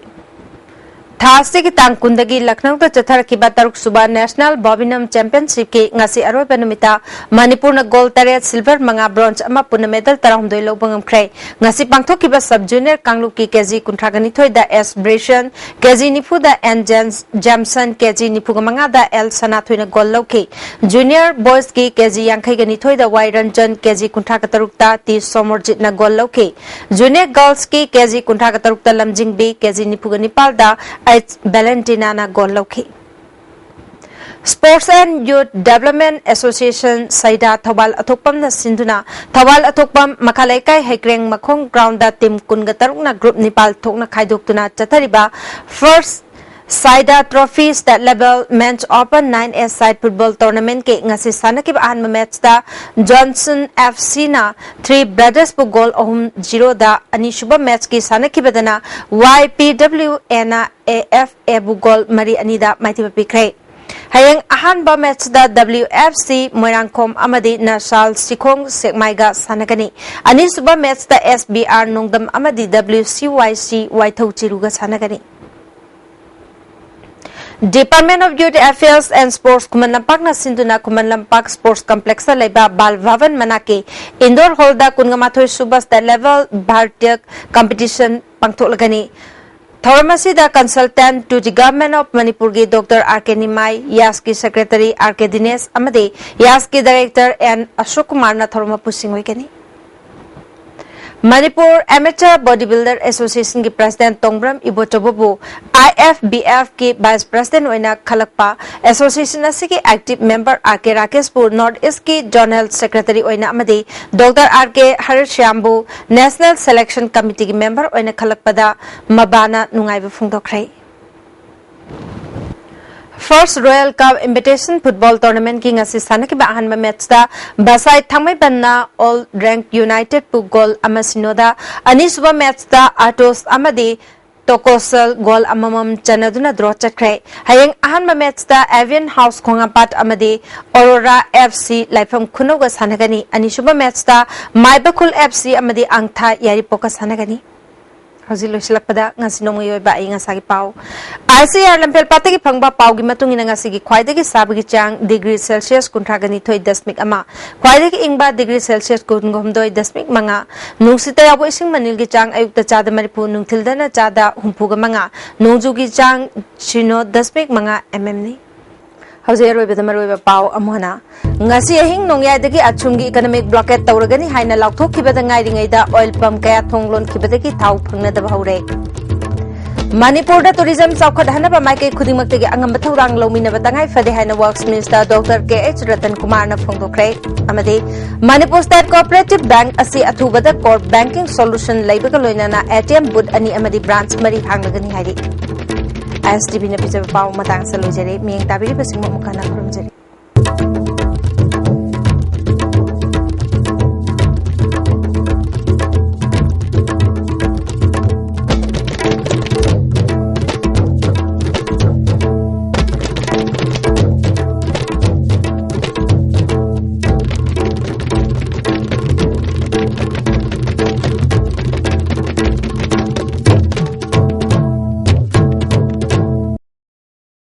ꯊꯥ ꯑꯁꯤꯒꯤ ꯇꯥꯡ ꯀꯨꯟꯗꯒꯤ ꯂꯈꯅꯧꯗ ꯆꯠꯊꯔꯛꯈꯤꯕ ꯇꯔꯨꯛꯁꯨꯕ National Badminton Championshipꯀꯤ ꯉꯁꯤ ꯑꯔꯣꯏꯕ ꯅꯨꯃꯤꯠꯇ ꯃꯅꯤꯄꯨꯔꯅ gold ꯇꯔꯦꯠ, silver ꯃꯉꯥ, bronze ꯑꯃ, ꯄꯨꯟꯅ medal ꯇꯔꯥꯍꯨꯝꯗꯣꯏ ꯂꯧꯕ ꯉꯝꯈ꯭ꯔꯦ꯫ ꯉꯁꯤ ꯄꯥꯡꯊꯣꯛꯈꯤꯕ sub junior ꯀꯥꯡꯂꯨꯞꯀꯤ KG ꯀꯨꯟꯊ꯭ꯔꯥꯒ ꯅꯤꯊꯣꯏꯗ S ꯕ꯭ꯔꯤꯁꯟ, KG ꯅꯤꯐꯨꯗ N ꯖꯦꯝꯁ ꯖꯦꯝꯁꯟ, KG ꯅꯤꯐꯨꯒ ꯃꯉꯥꯗ L ꯁꯅꯥꯊꯣꯏꯅ gold ꯂꯧꯈꯤ꯫ Junior boysꯀꯤ KG ꯌꯥꯡꯈꯩꯒ ꯅꯤꯊꯣꯏꯗ Y Ranjan, KG ꯀꯨꯟꯊ꯭ꯔꯥꯒ ꯇꯔꯨꯛꯇ T ꯁꯣꯃꯣꯔꯖꯤꯠꯅ gold ꯂꯧꯈꯤ꯫ Junior girlsꯀꯤ KG ꯀꯨꯟꯊ꯭ꯔꯥꯒ ꯇꯔꯨꯛꯇ ꯂꯝꯖꯤꯡꯕꯤ, KG ꯅꯤꯐꯨꯒ ꯅꯤꯄꯥꯜꯗ H ꯚꯦꯂꯦꯟꯇꯤꯅꯥꯅ gold ꯂꯧꯈꯤ꯫ Sports and Youth Development Association ꯁꯩꯗꯥ Thoubal ꯑꯊꯣꯛꯄꯝꯅ ꯁꯤꯟꯗꯨꯅ ꯊꯧꯕꯥꯜ ꯑꯊꯣꯛꯄꯝ ꯃꯈꯥ ꯂꯩꯀꯥꯏ ꯍꯩꯀ꯭ꯔꯦꯡ ꯃꯈꯣꯡ groundꯗ team ꯀꯨꯟꯒ ꯇꯔꯨꯛꯅ group ꯅꯤꯄꯥꯜ ꯊꯣꯛꯅ ꯈꯥꯏꯗꯣꯛꯇꯨꯅ ꯆꯠꯊꯔꯤꯕ First Saida Trophy State Level Men's Open nine A side football tournamentꯀꯤ ꯉꯁꯤ ꯁꯥꯟꯅꯈꯤꯕ ꯑꯍꯥꯟꯕ matchꯇ Johnson FCꯅ Three Brothersꯕꯨ goal ꯑꯍꯨꯝ zeroꯗ, ꯑꯅꯤꯁꯨꯕ matchꯀꯤ ꯁꯥꯟꯅꯈꯤꯕꯗꯅ YPWAꯅ AFAꯕꯨ goal ꯃꯔꯤ ꯑꯅꯤꯗ ꯃꯥꯏꯊꯤꯕ ꯄꯤꯈ꯭ꯔꯦ꯫ ꯍꯌꯦꯡ ꯑꯍꯥꯟꯕ matchꯇ WFC ꯃꯣꯏꯔꯥꯡꯈꯣꯝ ꯑꯃꯗꯤ ꯅꯁꯥꯜ ꯁꯤꯈꯣꯡ ꯁꯦꯛꯃꯥꯏꯒ ꯁꯥꯟꯅꯒꯅꯤ꯫ ꯑꯅꯤꯁꯨꯕ matchꯇ SBR ꯅꯣꯡꯗꯝ ꯑꯃꯗꯤ WCYC ꯋꯥꯏꯊꯧ ꯆꯤꯔꯨꯒ ꯁꯥꯟꯅꯒꯅꯤ꯫ Department of Youth Affairs and Sports ꯈꯨꯃꯟ ꯂꯝꯄꯥꯛꯅ ꯁꯤꯟꯗꯨꯅ ꯈꯨꯃꯟ ꯂꯝꯄꯥꯛ Sports Complexꯇ ꯂꯩꯕ ꯕꯥꯜ ꯚꯕꯟ ꯃꯅꯥꯛꯀꯤ indoor hallꯗ ꯀꯨꯟꯒ ꯃꯥꯊꯣꯏ ꯁꯨꯕ State Level Bharatiya Competition ꯄꯥꯡꯊꯣꯛꯂꯒꯅꯤ꯫ ꯊꯧꯔꯝ ꯑꯁꯤꯗ consultant to the Government of ꯃꯅꯤꯄꯨꯔꯒꯤ Doctor R K ꯅꯤꯃꯥꯏ, ꯌꯥꯁꯀꯤ Secretary R K ꯗꯤꯅꯦꯁ ꯑꯃꯗꯤ ꯌꯥꯁꯀꯤ Director N ꯑꯁꯣꯛ ꯀꯨꯃꯥꯔꯅ ꯊꯧꯔꯝ ꯃꯄꯨꯁꯤꯡ ꯑꯣꯏꯒꯅꯤ꯫ ꯃꯅꯤꯄꯨꯔ Amateur Bodybuilder Associationꯒꯤ President ꯇꯣꯡꯕ꯭ꯔꯝ ꯏꯕꯣꯆꯧꯕꯕꯨ IFBFꯀꯤ Vice President ꯑꯣꯏꯅ ꯈꯜꯂꯛꯄ association ꯑꯁꯤꯒꯤ active member R K ꯔꯥꯀꯦꯁꯄꯨ North Eastꯀꯤ Zonal Secretary ꯑꯣꯏꯅ ꯑꯃꯗꯤ Doctor R K ꯍꯔꯤꯁ꯭ꯌꯥꯝꯕꯨ National Selection Committeeꯒꯤ member ꯑꯣꯏꯅ ꯈꯜꯂꯛꯄꯗ ꯃꯕꯥꯅ ꯅꯨꯡꯉꯥꯏꯕ ꯐꯣꯡꯗꯣꯛꯈ꯭ꯔꯦ꯫ First Royal Cup Invitation Football Tournamentꯀꯤ ꯉꯁꯤ ꯁꯥꯟꯅꯈꯤꯕ ꯑꯍꯥꯟꯕ matchꯇ ꯕꯁꯥꯏ ꯊꯥꯡꯃꯩꯕꯟꯅ All Rank Unitedꯄꯨ goal ꯑꯃ ꯁꯤꯅꯣꯗ, ꯑꯅꯤꯁꯨꯕ matchꯇ Atos ꯑꯃꯗꯤ Tokosal goal ꯑꯃꯃꯝ ꯆꯟꯅꯗꯨꯅ draw ꯆꯠꯈ꯭ꯔꯦ꯫ ꯍꯌꯦꯡ ꯑꯍꯥꯟꯕ matchꯇ Avian House ꯈꯣꯡꯉꯥꯝꯄꯥꯠ ꯑꯃꯗꯤ Aurora FC ꯂꯥꯏꯐꯝ ꯈꯨꯅꯧꯒ ꯁꯥꯟꯅꯒꯅꯤ꯫ ꯑꯅꯤꯁꯨꯕ matchꯇ ꯃꯥꯏꯕꯈꯨꯜ FC ꯑꯃꯗꯤ ꯑꯪꯊꯥ ꯌꯥꯏꯔꯤꯄꯣꯛꯀ ꯁꯥꯟꯅꯒꯅꯤ꯫ ꯍꯧꯖꯤꯛ ꯂꯣꯏꯁꯤꯜꯂꯛꯄꯗ ꯉꯁꯤ ꯅꯣꯡꯃꯒꯤ ꯑꯣꯏꯕ ꯑꯌꯤꯡ ꯑꯁꯥꯒꯤ ꯄꯥꯎ꯫ ꯑꯥꯏ ꯁꯤ ꯑꯥꯔ ꯂꯝꯐꯦꯜ ꯄꯥꯠꯇꯒꯤ ꯐꯪꯕ ꯄꯥꯎꯒꯤ ꯃꯇꯨꯡ ꯏꯟꯅ ꯉꯁꯤꯒꯤ ꯈ꯭ꯋꯥꯏꯗꯒꯤ ꯁꯥꯕꯒꯤ ꯆꯥꯡ ꯗꯤꯒ꯭ꯔꯤ ꯁꯦꯜꯁꯤꯌꯁ ꯀꯨꯟꯊ꯭ꯔꯥꯒ ꯅꯤꯊꯣꯏ ꯗꯁꯃꯤꯛ ꯑꯃ, ꯈ꯭ꯋꯥꯏꯗꯒꯤ ꯏꯪꯕ ꯗꯤꯒ꯭ꯔꯤ ꯁꯦꯜꯁꯤꯌꯁ ꯀꯨꯟꯍꯨꯝꯗꯣꯏ ꯗꯁꯃꯤꯛ ꯃꯉꯥ, ꯅꯨꯡꯁꯤꯠꯇ ꯌꯥꯎꯕ ꯏꯁꯤꯡ ꯃꯅꯤꯜꯒꯤ ꯆꯥꯡ ꯑꯌꯨꯛꯇ ꯆꯥꯗ ꯃꯔꯤꯐꯨ, ꯅꯨꯡꯊꯤꯜꯗꯅ ꯆꯥꯗ ꯍꯨꯝꯐꯨꯒ ꯃꯉꯥ, ꯅꯣꯡꯖꯨꯒꯤ ꯆꯥꯡ ꯁꯤꯅꯣ ꯗꯁꯃꯤꯛ ꯃꯉꯥ ꯑꯦꯝ ꯑꯦꯝꯅꯤ꯫ ꯍꯧꯖꯤꯛ ꯑꯔꯣꯏꯕꯗ ꯃꯔꯨꯑꯣꯏꯕ ꯄꯥꯎ ꯑꯃꯨꯛ ꯍꯟꯅ꯫ ꯉꯁꯤ ꯑꯍꯤꯡ ꯅꯣꯡꯌꯥꯏꯗꯒꯤ ꯑꯁꯣꯝꯒꯤ ꯏꯀꯅꯣꯃꯤꯛ ꯕ꯭ꯂꯣꯀꯦꯠ ꯇꯧꯔꯒꯅꯤ ꯍꯥꯏꯅ ꯂꯥꯎꯊꯣꯛꯈꯤꯕꯗ ꯉꯥꯏꯔꯤꯉꯩꯗ ꯑꯣꯏꯜ ꯄꯝ ꯀꯌꯥ ꯊꯣꯡ ꯂꯣꯟꯈꯤꯕꯗꯒꯤ ꯊꯥꯎ ꯐꯪꯅꯗꯕ ꯍꯧꯔꯦ꯫ ꯃꯅꯤꯄꯨꯔꯗ ꯇꯨꯔꯤꯖꯝ ꯆꯥꯎꯈꯠꯍꯟꯅꯕ ꯃꯥꯏꯀꯩ ꯈꯨꯗꯤꯡꯃꯛꯇꯒꯤ ꯑꯉꯝꯕ ꯊꯧꯗꯥꯡ ꯂꯧꯃꯤꯟꯅꯕ ꯇꯉꯥꯏ ꯐꯗꯦ ꯍꯥꯏꯅ ꯋꯔꯛꯁ ꯃꯤꯅꯤꯁꯇꯔ ꯗꯣꯛꯇꯔ ꯀꯦ ꯑꯩꯆ ꯔꯇꯟ ꯀꯨꯃꯥꯔꯅ ꯐꯣꯡꯗꯣꯛꯈ꯭ꯔꯦ꯫ ꯑꯃꯗꯤ ꯃꯅꯤꯄꯨꯔ ꯁ꯭ꯇꯦꯠ ꯀꯣꯑꯣꯄꯔꯦꯇꯤꯚ ꯕꯦꯡꯛ ꯑꯁꯤ ꯑꯊꯨꯕꯗ ꯀꯣꯔ ꯕꯦꯡꯀꯤꯡ ꯁꯣꯂꯨꯁꯟ ꯂꯩꯕꯒ ꯂꯣꯏꯅꯅ ꯑꯦ ꯇꯤ ꯑꯦꯝ ꯕꯨꯠ ꯑꯅꯤ ꯑꯃꯗꯤ ꯕ꯭ꯔꯥꯟꯆ ꯃꯔꯤ ꯍꯥꯡꯂꯒꯅꯤ ꯍꯥꯏꯔꯤ꯫ ꯑꯥꯏ ꯑꯦꯁ ꯇꯤ ꯚꯤꯅ ꯄꯤꯖꯕ ꯄꯥꯎ ꯃꯇꯥꯡ ꯑꯁꯤꯗ ꯂꯣꯏꯖꯔꯦ꯫ ꯃꯤꯠꯌꯦꯡ ꯇꯥꯕꯤꯔꯤꯕꯁꯤꯡꯕꯨ ꯑꯃꯨꯛ ꯍꯟꯅ ꯈꯨꯔꯨꯝꯖꯔꯤ꯫